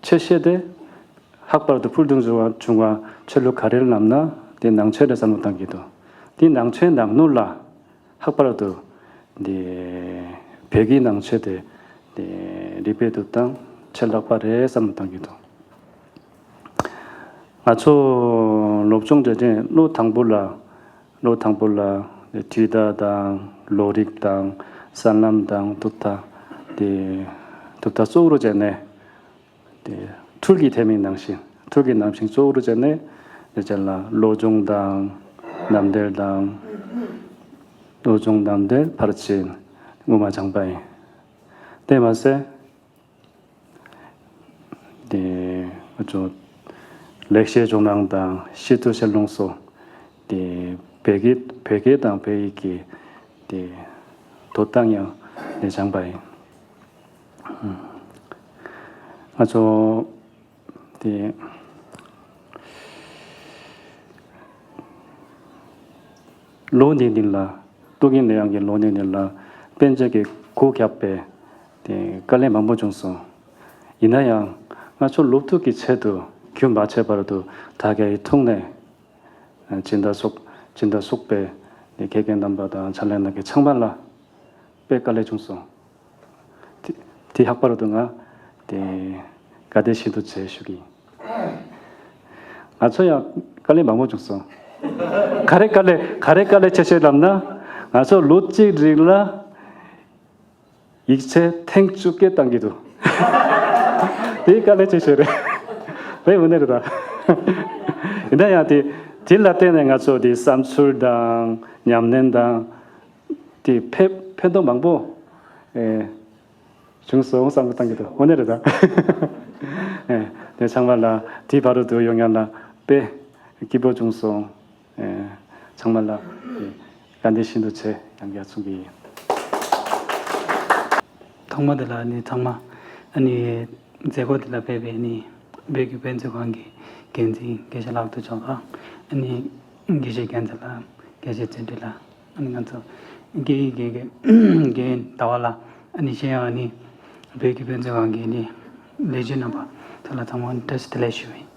ཆོས་བཤད་དེ། ལྷག་པར་དུ་ཕུལ་དུ་བྱུང་བ་བྱུང་བ་ཆོས་ལུགས་ག་རེ་ལབ་ན་དེ་ནང་ཆོས་རེད་བསམ་བློ་བཏང་གི་འདུག་དེ་ནང་ཆོས་ནང་ནོར་ལ་ལྷག་པར་དུ་དེ་བོད་ཀྱི་ནང་ཆོས་དེ་དེ་རིག་པའི་ཐོབ་ཐང་ཆེས་ལྷག་པ་རེད་བསམ་བློ་བཏང་གི་འདུག་ང་ཚོ་སློབ་སྦྱོང་བྱེད་དུས་བློ་དང་པོ་ལ་བློ་དང་པོ་ལ་དུས་བརྡ་དང་ལོ་རིགས་དང་ས་ལམ་དང་གྲུབ་མཐའ་དེ་གྲུབ་མཐའ་གཙོ་བོར་བྱས་ནས་དེ་ཐུར་གྱི་ཐེ་མིག་ནང་བཞིན་ཐུར་གྱི་ནང་བཞིན་གཙོ་བོར་བྱས་ནས་དེ་ཅན་ལ་བློ་སྦྱོང་དང་རྣམ་འགྲེལ་དང་བློ་སྦྱོང་རྣམ་འགྲེལ་ཕར་ཕྱིན་དབུ་མ་སྦྱངས་པ་ཡིན། དེ་མ་ཟད། དེ་ང་ཚོ་ལེགས་བཤད་ལྗོན་དབང་དང་ཤིས་བརྗོད་ཞལ་ལུང་སོགས་དེ་བོད་སྐད་བོད་སྐད་དང་བོད་ཡིག་གི་དེ་དོ་བདག་ཡང་ནས་སྦྱངས་པ་ཡིན། ང་ཚོ་དེ་ལོ་འདི་འདི་ལ་ཏུའུ་ཀིན་ལེ་ཡང་གི་ལོ་འདི་འདི་ལ་དཔེ་མཛོད་ཀྱི་སྒོ་བརྒྱབ་པའི་དེ་དཀའ་ལས་མང་པོ་བྱུང་སོང་། ཡིན་ན་ཡང་ང་ཚོ་སློབ་ཕྲུག་གི་ཆེད་དུ་རྒྱུན་མ་ཆད་པར་དུ་དྲ་རྒྱའི་ཐོག་ནས་སྦྱིན་བདག་སོགས་སྦྱིན་བདག་སོགས་པའི་དགེ་རྒན་རྣམ་པ་དང་ཕྱག་ལས་གནང་མཁན་ཚང་མ་ལ་དཔེ་དཀའ་ལས་བྱུང་སོང་། དེ་དེ་ལྷག་པར་དུ་ང་དེ་དགའ་བདེ་ཤིན་ཏུ་ཆེ་ཞུ་གི་ཡིན། ང་ཚོ་ཡང་དཀའ་ལས་མང་པོ་བྱུང་སོང་། ག་རེ་དཀའ་ལས་ག་རེ་དཀའ་ལས་ཆེ་ཤོས་ལབ་ན། ང་ཚོ་ལོ་གཅིག་རིང་ལ་ཡིག་ཆ་ཐེངས་བཅུ་བརྒྱད་བཏང་གི་འདུག་དེ་དཀའ་ལས་ཆེ་ཤོས་རེད། རེད། འོ་ན་རེད་ད། ཡིན་ན་ཡང་དེ་དེ་ལ་བརྟེན་ནས་ང་ཚོ་དེ་བསམ་ཚུལ་དང་ཉམས་ལེན་དང་དེ་ཕན་ཕན་ཐོགས་མང་པོ་ཨེ་བྱུང་སོང་བསམ་བློ་བཏང་གི་འདུག་འོ་ན་རེད་ད། ཨེ་དེ་ཚང་མ་ལ་དེ་བར་དུ་ཡོང་ཡག་ལ་དཔེ་སྐྱིད་པོ་བྱུང་སོང་། ཨེ་ཚང་མ་ལ་ཨེ་བཀའ་དྲིན་ཤིན་ཏུ་ཆེ་ཡང་བསྐྱར་གསུང་གི་ཡིན། ཐོག་མ་དེ་ལ་ནི་ཚང་མ་ཨ་ནི་མཛད་སྒོ་དེ་ལ་ཕེབས་པའི་ནི་བོད་ཀྱི་དཔེ་མཛོད་ཁང་གི་འགན་འཛིན་དགེ་བཤེས་ལགས་དོ་ཅོག་དང་ཨ་ནི་དགེ་བཤེས་རྒྱལ་མཚན་ལགས། དགེ་བཤེས་བརྩོན་འགྲུས་ལགས། ཨ་ནི་ང་ཚོ་དགེ་དགེ་དགེ་རྒན་ཟླ་བ་ལགས། ཨ་ནི་གཞན་ཡང་ཨ་ནི་བོད་ཀྱི་དཔེ་མཛོད་ཁང་གི་ནི་ལས་བྱེད་རྣམ་པ་ཚོ་ལ་ཚང་མ་བཀྲ་ཤིས་བདེ་ལེགས་ཞུ་བ་ཡིན།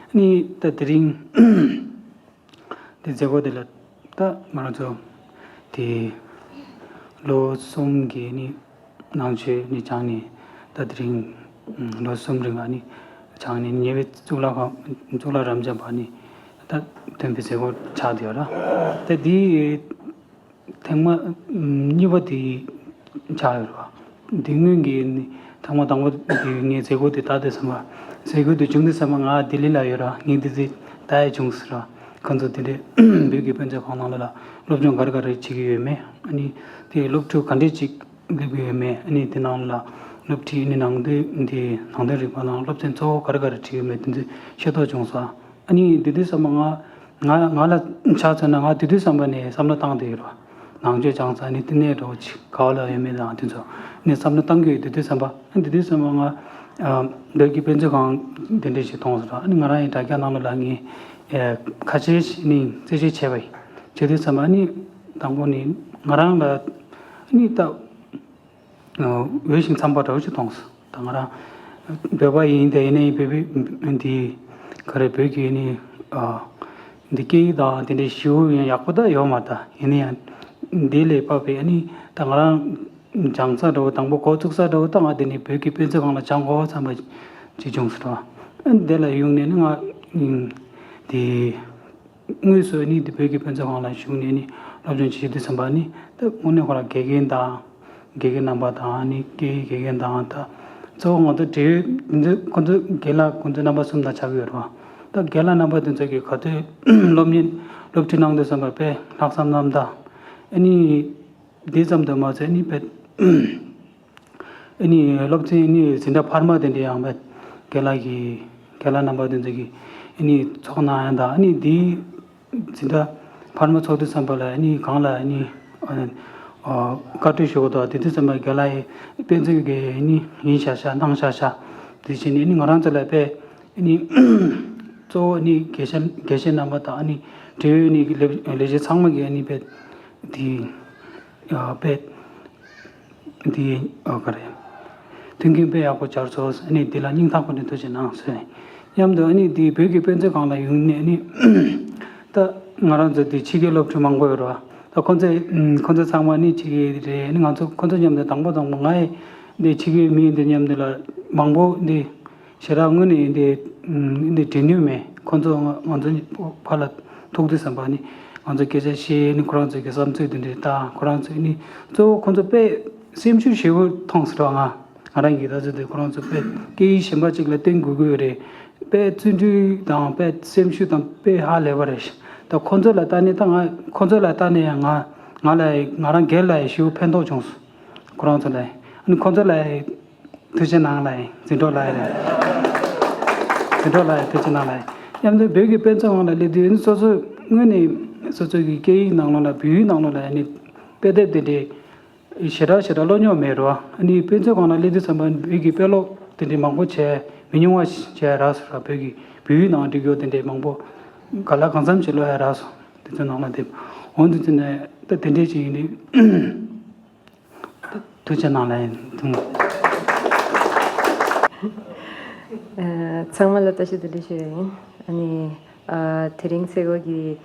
ཨ་ནི་ད་དེ་རིང་དེ་མཛད་སྒོ་དེ་ལ་ད་ང་རང་ཚོ་དེ་ལོ་གསུམ་གྱི་ནི་ནང་ཆོས་ནི་སྦྱངས་ནས་ད་དེ་རིང་ལོ་གསུམ་རིང་ལ་ནི་སྦྱངས་ནས་ཉེ་བའི་གཙུག་ལག་ཁང་གཙུག་ལག་རབ་འབྱམས་པ་ནི་ད་ཐོན་པའི་མཛད་སྒོ་ཆགས་བསྡད་ཡོད་ར། ད་དེ་ཐེངས་མ་གཉིས་པ་དེ་ཆགས་ཡོད་རེད་བ། དེ་སྔོན་གྱི་ནི་ཐེངས་མ་དང་པོ་དེ་ངས་མཛད་སྒོ་དེ་ད་དེ་བསམ་པ། མཛད་སྒོ་དེ་བྱུང་དུས་བསམ་པ་ང་ལྡི་ལི་ལ་ཡོད་ར། ངས་དེ་ཚེ་ད་ཡ་བྱུང་ཟེར་ར། ཁོང་ཚོ་དེ་འདྲའི་བོད་ཀྱི་དཔེ་མཛོད་ཁང་ནང་ལ་ལ་སློབ་སྦྱོང་ག་རེ་ག་རེ་བྱེད་ཀྱི་ཡོད་མེད། ཨ་ནི་དེ་སློབ་ཕྲུག་ག་འདྲས་ཅིག་སླེབས་ཀྱི་ཡོད་མེད། ཨ་ནི་དེ་ནང་ལ་སློབ་ཁྲིད་ནི་ནང་དོན་དེ་ནང་དོན་རིག་པ་ནང་སློབ་ཚན་གཙོ་བོ་ག་རེ་ག་རེ་ཁྲིད་ཡོད་མེད་དེ་ཚོ་ཤེས་རྟོགས་བྱུང་སོང་། ཨ་ནི་དེ་དུས་ཙམ་པ་ང་ང་ང་ལ་ཆ་མཚོན་ན་ང་དེ་དུས་ཙམ་པ་ནས་བསམ་བློ་བཏང་བསྡད་ཡོད་རེད་བ། ནང་ཆོས་སྦྱངས་ཚར་ནས་བསྟི་གནས་འགྲོ་ཅིག་ག་བ་ལ་ཡོད་མེད་དང་དེ་ཚོ་ནས་བསམ་བློ་བཏང་གི་ཡོད། དེ་དུས་ཙམ་པ་ཨ་དེ་དུས་ཙམ་པ་ང་ ཨ་བོད་ཀྱི་དཔེ་མཛོད་ཁང་དེ་འདྲ་ཞིག་མཐོང་སོང་། ཨ་ནི་ང་རང་ཡི་དྲ་རྒྱ་ནང་ལོགས་ལ་ངས་ཨ་ཁ་ཆེ་ཞིག་ནི་རྩད་གཅོད་བྱས་པ་ཡིན། བྱེད་དུས་ཙམ་པ་ཨ་ནི་དང་པོ་ནི་ང་རང་ལ་ཨ་ནི་ད་འོས་ཤིང་འཚམས་པ་འདྲ་བོ་ཞིག་མཐོང་སོང་། ད་ང་རང་བོད་པ་ཡིན། དེ་ཡིན་ནའི་བོད་པའི་འདི་ག་རེ་བོད་ཀྱི་ནི་ཨ་འདི་སྐད་ཡིག་དང་དེ་འདྲའི་ཞེ་པོ་ཡང་ཡག་པོ་ད་ཡོད་མ་རེད། ད་ཡིན་ན་ཡང་འདི་ལས་བབས་པའི་ཨ་ནི་ད་ང་རང་སྦྱང་ས་འདྲ་བོ་དང་པོ་འགོ་བཙུགས་ས་འདྲ་བོ་ད་ང་དེ་ནི་བོད་ཀྱི་དཔེ་མཛོད་ཁང་ལ་སྦྱང་དགོས་བསམ་པ་ཅིག་བྱུང་སོང་། ཨ་འདི་ལ་ཡོང་ནས་ནི་ང་དེ་དངོས་སུ་ནི་དེ་བོད་ཀྱི་དཔེ་མཛོད་ཁང་ལ་ཞུགས་ནས་ནི་སློབ་སྦྱོང་བྱེད་དུས་ཙམ་པ་ནི་ད་དངོས་གནས་ཁོ་རང་དགེ་རྒན་དང་། དགེ་རྒན་རྣམ་པ་དང་ནི་སྐད་ཡིག་དགེ་རྒན་དང་། ད་གཙོ་བོ་ང་ཚོ་འབྲེལ་ཡོད་འདི་ཚོ་ཁོ་ཚོ་རྒན་ལགས་ཁོ་ཚོ་རྣམ་པ་གསུམ་དང་ཆགས་ཀྱི་ཡོད་རེད་བ། ད་རྒན་ལགས་རྣམ་པ་དེ་ཚོ་གིས་ག་དུས་སློབ་གཉེར་སློབ་ཁྲིད་གནང་དུས་ཙམ་པ་དཔེ་ལྷག་བསམ་རྣམ་དག་ཨ་ནི་འདི་ཙམ་དུ་མ་ཟད་ནི་དཔེ་ཨ་ནི་སློབ་ཚན་ནི་འཛིན་གྲྭ་འཕར་མ་དེ་འདྲའི་ཡང་དཔེ་རྒན་ལགས་ཀྱིས་རྒན་ལགས་རྣམ་པ་དེ་ཚོ་གིས་ཨ་ནི་ཚོགས་གནང་ཡ་དང་ཨ་ནི་འདི་འཛིན་གྲྭ་འཕར་མ་ཚོགས་དུས་ཙམ་པ་ལ་ཨ་ནི་གང་ལ་ཨ་ནི་ཨ་ནི་ཨ་བཀའ་འཁྲོལ་ཞུ་དགོས་དང་དེ་དུས་ཙམ་པ་རྒན་ལགས་ཡིས་དཔེ་མཛོད་ཀྱི་ཨ་ནི་ཡིན་ཤག་ཤག་གནང་ཤག་ཤག་དེ་བཞིན་ཨ་ནི་ང་རང་ཚོ་ལ་དཔེ་ཨ་ནི་གཙོ་བོ་ཨ་ནི་དགེ་བཤེས་དགེ་བཤེས་རྣམ་པ་དང་ཨ་ནི་འབྲེལ་ཡོད་ཨ་ནི་ལས་ལས་བྱེད་ཚང་མ་གིས་ཨ་ནི་དཔེ་དེ་ཨ་དཔེ། འདི་ཨོ་ག་རེ། མཐུན་རྐྱེན་དཔེ་ཡག་པོ་སྦྱར་སོང་། ཨ་ནི་འདི་ལ་སྙིང་ཐག་པ་ནས་ཐུགས་རྗེ་གནང་ཟེར། མཉམ་དུ་ཨ་ནི་འདི་བོད་ཀྱི་དཔེ་མཛོད་ཁང་ལ་ཡོང་ནས་ཨ་ནི་ད་ང་རང་ཚོ་འདི་ཕྱི་རྒྱལ་སློབ་ཕྲུག་མང་པོ་ཡོད་རེད་བ། ད་ཁོང་ཚོས་ཁོང་ཚོ་ཚང་མ་ཨ་ནི་ཕྱི་རྒྱལ་རེད། ཨ་ནི་ང་ཚོ་ཁོང་ཚོ་མཉམ་དུ་དང་པོ་དང་པོ་ང་ཡི་འདི་ཕྱི་རྒྱལ་མི་འདི་མཉམ་དུ་ལ་མང་པོ་འདི་ཞེ་དྲག་དངོས་གནས་འདི་འདི་འབྲེལ་མཐུད་མེད། ཁོང་ཚོ་ང་ང་ཚོ་བར་ལ་ཐུག་དུས་ཙམ་པ་ནི་ང་ཚོ་སྐད་ཆ་བཤད་ནི་ཁོ་རང་ཚོ་གི་བསམ་ཚུལ་དེ་འདྲ་ད་ཁོ་རང་ཚོ་ནི་གཙོ་བོ་ཁོང་ཚོ་དཔེ་སེམས་ཤུགས་ཞེ་པོ་ཐོངས་སོང་། ང་ང་རང་གིས་ད་ཚོད་དུ་ཁོ་རང་ཚོ་དཔེ་སྐད་ཡིག་གཞན་པ་ཅིག་ལ་བརྟེན་དགོས་ཀྱི་ཡོད་རེད། དཔེ་བརྩོན་འགྲུས་དང་དཔེ་སེམས་ཤུགས་དང་དཔེ་ཧ་ལས་པ་རེད། ད་ཁོང་ཚོ་ལ་ལྟ་ནས་ད་ང་ཁོང་ཚོ་ལ་ལྟ་ནས་ཡང་ང་ང་ལ་ང་རང་སྒེར་ལ་ཡང་ཞེ་པོ་ཕན་ཐོགས་བྱུང་སོང་། ཁོ་རང་ཚོ་ལ་ཨ་ནི་ཁོང་ཚོ་ལ་ཐུགས་རྗེ་གནང་ལགས། འཛིན་གྲོགས་ལགས་རེད། འཛིན་གྲོགས་ལགས་ཐུགས་རྗེ་གནང་ལགས། མཉམ་དུ་བོད་ཀྱི་དཔེ་མཛོད་ཁང་ལ་སླེབས་དུས་སོ་སོ་དངོས་ནས་སོ་སོ་གི་སྐད་ཡིག་ནང་ལོགས་ལ་བོད་ཡིག་ནང་ལོགས་ལ་ཨ་ནི་དཔེ་དེབ་དེ་འདྲའི་ཞེ་དྲག་ཞེ་དྲག་ཀློག་མྱོང་མེད་རོ། ཨ་ནི་དཔེ་མཛོད་ཁང་ལ་སླེབས་དུས་ཙམ་པ་བོད་ཀྱི་དཔེ་ཀློག་དེ་འདྲའི་མང་པོ་བྱས་མི་ཉུང་བ་ཞིག་བྱས་རག་སོང་ར། བོད་ཀྱི་བོད་ཡིག་ནང་འབྲི་རྒྱུ་དེ་འདྲའི་མང་པོ་ག་ལ་གང་འཚམ་ཞིག་ཀློག་ཡ་རག་སོང་། དེ་ཚོ་ནང་ལ་དེ་འོང་དུས་ཙམ་ནས་ད་དེ་འདྲའི་ཅིག་ཡིན་དུས། ཐུགས་རྗེ་གནང་ལགས། ཨ་ཚང་མ་ལ་བཀྲ་ཤིས་བདེ་ལེགས་ཞུ་ཡ་ཡིན། ཨ་ནི་ཨ་དེ་རིང་སེ་གོ་གི་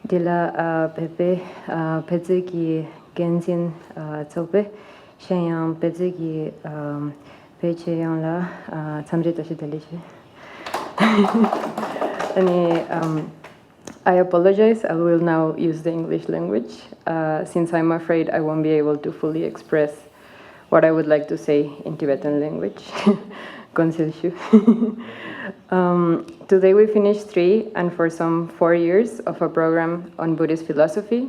འདི་ལ་ཨ་བོད་པའི་ཨ་དཔེ་མཛོད་ཀྱི་འགན་འཛིན་ཨ་ཚོགས་པའི་གཞན་ཡང་དཔེ་མཛོད་ཀྱི་ཨ་བོད་སྤྱི་ཡོངས་ལ་ཨ་འཚམས་འདྲི་བཀྲ་ཤིས་བདེ་ལེགས་ཞུ། ཨ་ནི་ཨམ། I apologize. I will now use the English language, uh, since I'm afraid I won't be able to fully express what I would like to say in Tibetan language. Consul Shu. Um, today we finished three and for some four years of a program on Buddhist philosophy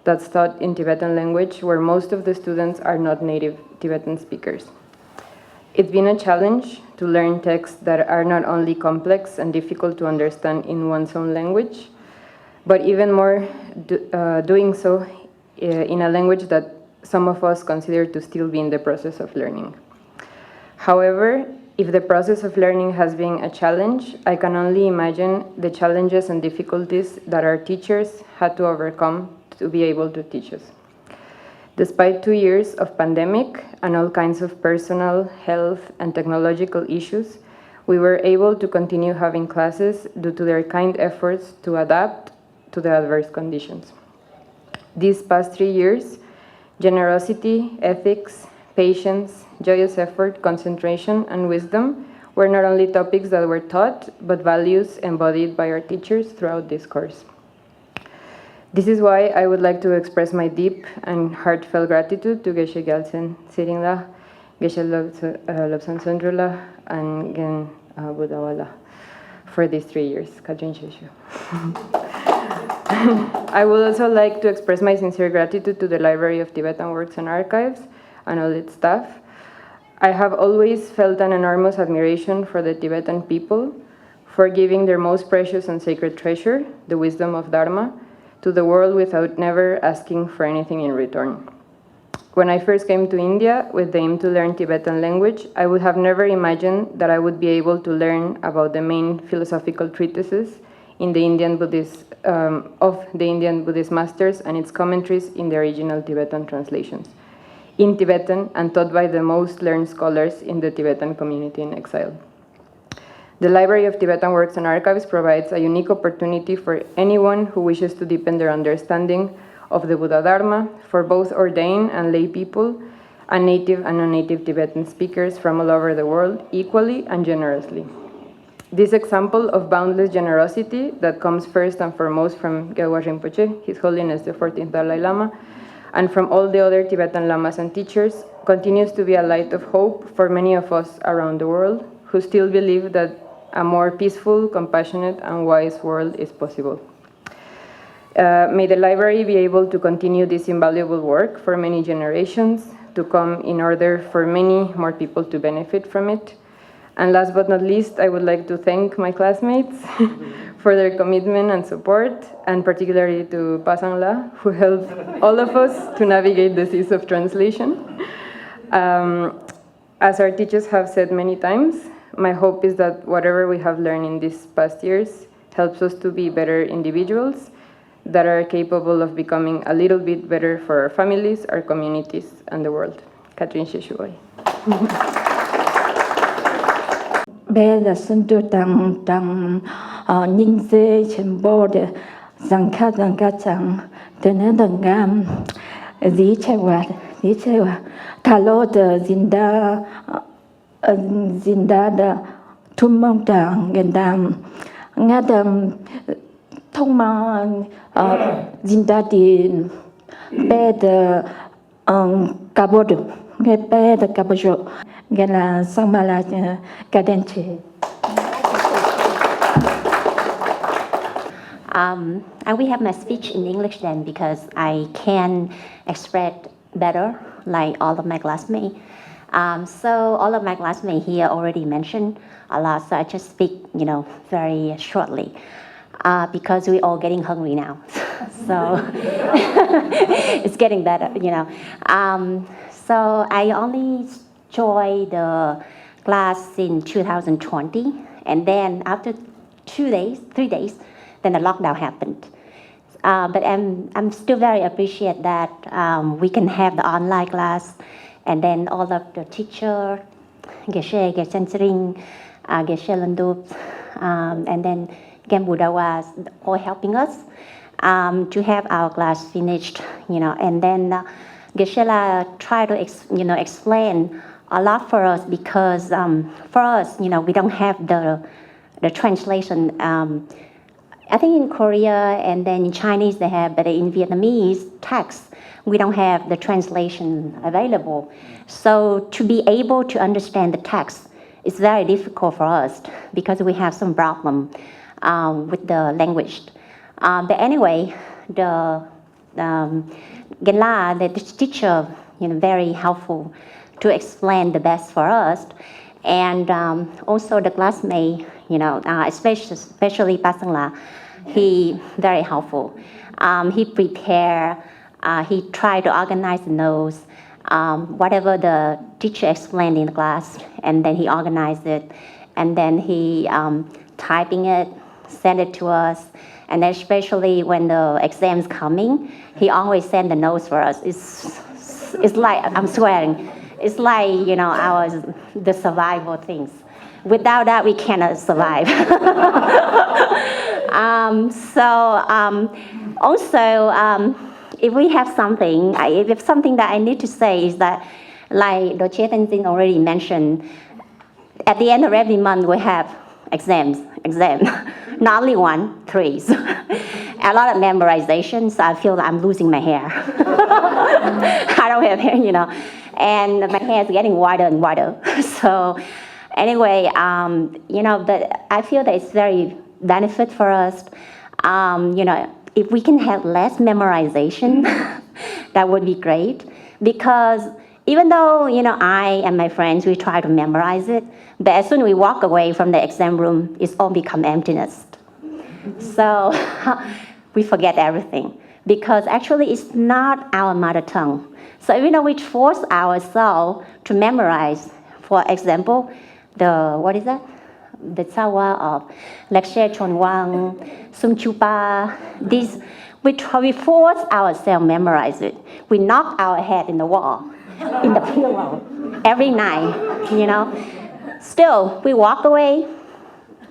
that's taught in Tibetan language, where most of the students are not native Tibetan speakers. It's been a challenge to learn texts that are not only complex and difficult to understand in one's own language, but even more do, uh, doing so uh, in a language that some of us consider to still be in the process of learning. However, if the process of learning has been a challenge, I can only imagine the challenges and difficulties that our teachers had to overcome to be able to teach us. Despite two years of pandemic and all kinds of personal, health, and technological issues, we were able to continue having classes due to their kind efforts to adapt to the adverse conditions. These past three years, generosity, ethics, patience, joyous effort, concentration, and wisdom were not only topics that were taught, but values embodied by our teachers throughout this course. This is why I would like to express my deep and heartfelt gratitude to Geshe Gyaltsen Tshering la, Geshe Lobsang Tsundrung la, and Gen uh, Buddha Wala for these three years. Ka djun she shu. I would also like to express my sincere gratitude to the Library of Tibetan Works and Archives and all its staff. I have always felt an enormous admiration for the Tibetan people for giving their most precious and sacred treasure, the wisdom of Dharma, to the world without never asking for anything in return. When I first came to India with the aim to learn Tibetan language, I would have never imagined that I would be able to learn about the main philosophical treatises in the Indian Buddhist um, of the Indian Buddhist masters and its commentaries in the original Tibetan translations, in Tibetan and taught by the most learned scholars in the Tibetan community in exile. The Library of Tibetan Works and Archives provides a unique opportunity for anyone who wishes to deepen their understanding of the Buddha Dharma for both ordained and lay people and native and non native Tibetan speakers from all over the world equally and generously. This example of boundless generosity that comes first and foremost from Gyalwar Rinpoche, His Holiness the fourteenth Dalai Lama, and from all the other Tibetan lamas and teachers continues to be a light of hope for many of us around the world who still believe that a more peaceful, compassionate, and wise world is possible. Uh, may the library be able to continue this invaluable work for many generations to come in order for many more people to benefit from it. And last but not least, I would like to thank my classmates for their commitment and support, and particularly to Pasang La, who helped all of us to navigate the seas of translation. Um, as our teachers have said many times, my hope is that whatever we have learned in these past years helps us to be better individuals that are capable of becoming a little bit better for our families, our communities, and the world. Katrin Sheshuoi. བོད་ལ་སུན་ཏུ་དང་དང་སྙིང་རྗེ་ཆེན་པོ་དེ་བཟང་ཁ་བཟང་ཁ་ཅང་དེ་ནས་དང་གམ་རིག་ཆེ་བ་རིག་ཆེ་བ་ད་ལོ་དུ་འཛིན་གྲྭ་འཛིན་གྲྭ་དང་ཐུན་མོང་དང་དགེ་དང་ང་དང་ཐོག་མ་འཛིན་གྲྭ་དེ་བོད་དུ། ཨང་། དཀར་པོ་འདུག་ངས་དཔེ་དང་དཀར་པོ་ཞོག་རྒན་ལགས་ཚང་མ་ལ་བཀའ་དྲིན་ཆེ། Um, I will have my speech in English then because I can express better like all of my classmates. Um, so all of my classmates here already mentioned a lot, so I just speak, you know, very shortly. Uh, because we're all getting hungry now. So it's getting better, you know. Um, so I only joined the class in two thousand twenty, and then after two days, three days, then the lockdown happened. Uh, but I'm, I'm still very appreciate that um, we can have the online class, and then all of the teacher, Geshe, Geshe Ring, uh, Geshe Lundup, um, and then Gen Buddha was all helping us um, to have our class finished, you know, and then uh, Geshe-la tried to ex- you know explain a lot for us because um, for us, you know, we don't have the the translation. Um, I think in Korea and then in Chinese they have, but in Vietnamese text we don't have the translation available. So to be able to understand the text, it's very difficult for us because we have some problem um, with the language. Um, but anyway, the um, Gela, the teacher, you know, very helpful to explain the best for us. And um, also the classmate, you know, uh, especially, especially Pasangla, he very helpful. Um, he prepare, uh, he tried to organize the notes, um, whatever the teacher explained in the class, and then he organized it, and then he um, typing it, send it to us, and especially when the exam's coming, he always send the notes for us. It's it's like I'm swearing. It's like you know our the survival things. Without that, we cannot survive. um, so um, also, um, if we have something, I, if something that I need to say is that, like Doche Tenzin already mentioned, at the end of every month we have exams, exam. Not only one, threes. A lot of memorization, so I feel like I'm losing my hair. I don't have hair, you know, and my hair is getting wider and wider. So anyway, um, you know, but I feel that it's very benefit for us. Um, you know, if we can have less memorization, that would be great because even though, you know, I and my friends, we try to memorize it, but as soon we walk away from the exam room, it's all become emptiness. So we forget everything. because actually it's not our mother tongue. So even though we force ourselves to memorize, for example, the, what is that? The Tsawa of Lekshe Chonwang, Sumchupa, this, we, try, we force ourselves memorize it. We knock our head in the wall, in the pillow, every night, you know. Still, we walk away,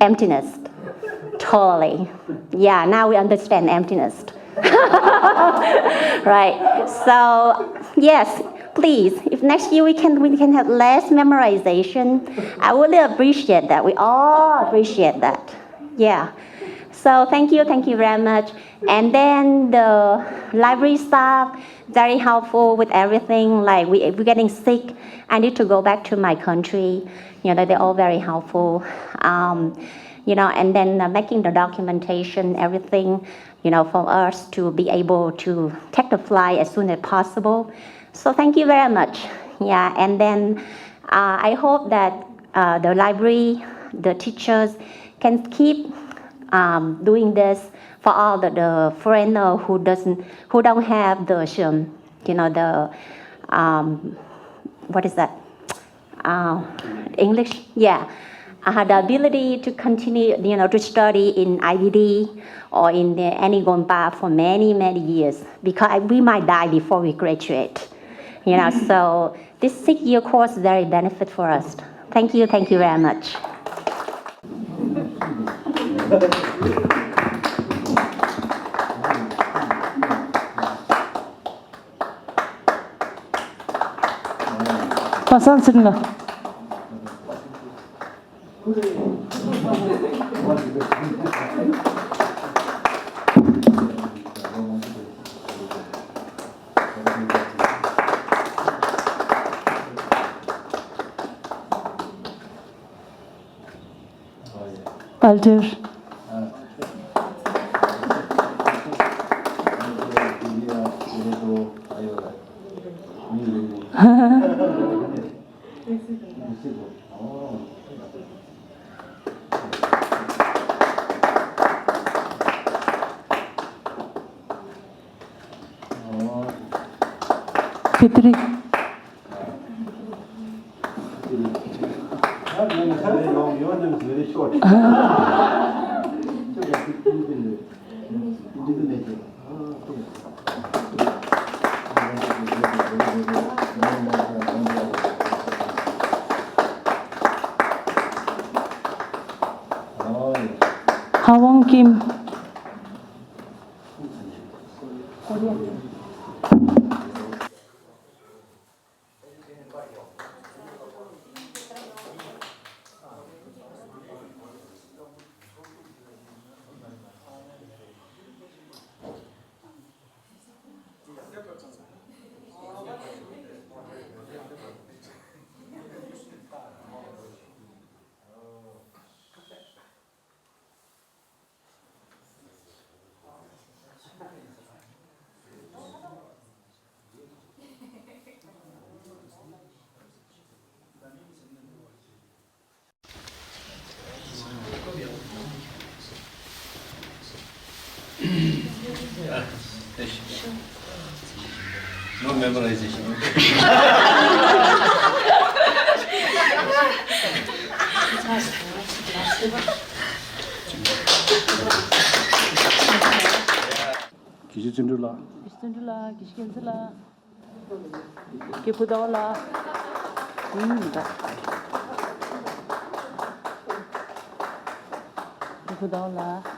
emptiness. Totally. Yeah, now we understand emptiness. Right. So, yes, please, if next year we can, we can have less memorization, I really appreciate that. We all appreciate that. Yeah. So thank you, thank you very much. And then the library staff, very helpful with everything. Like we, we're getting sick. I need to go back to my country. You know, they're all very helpful. Um, you know, and then uh, making the documentation, everything, you know, for us to be able to take the flight as soon as possible. So thank you very much. Yeah, and then uh, I hope that uh, the library, the teachers can keep um, doing this for all the, the foreigner who doesn't, who don't have the, um, you know, the, um, what is that? Uh, English, yeah. I had the ability to continue, you know, to study in I D D or in the, any Gonpa for many, many years because we might die before we graduate, you know. So this six-year course is very benefit for us. Thank you, thank you very much. Petri. Hawang Kim. No memorization. དགེ་བཤེས་བརྩོན་འགྲུས་ལགས། དགེ་བཤེས་བརྩོན་འགྲུས་ལགས། དགེ་བཤེས་བརྒྱད་ཚེ་ལགས། དགེ་བུ་ཟླ་བ་ལགས། ཨུམ། དགེ་བུ་ཟླ་བ་ལགས།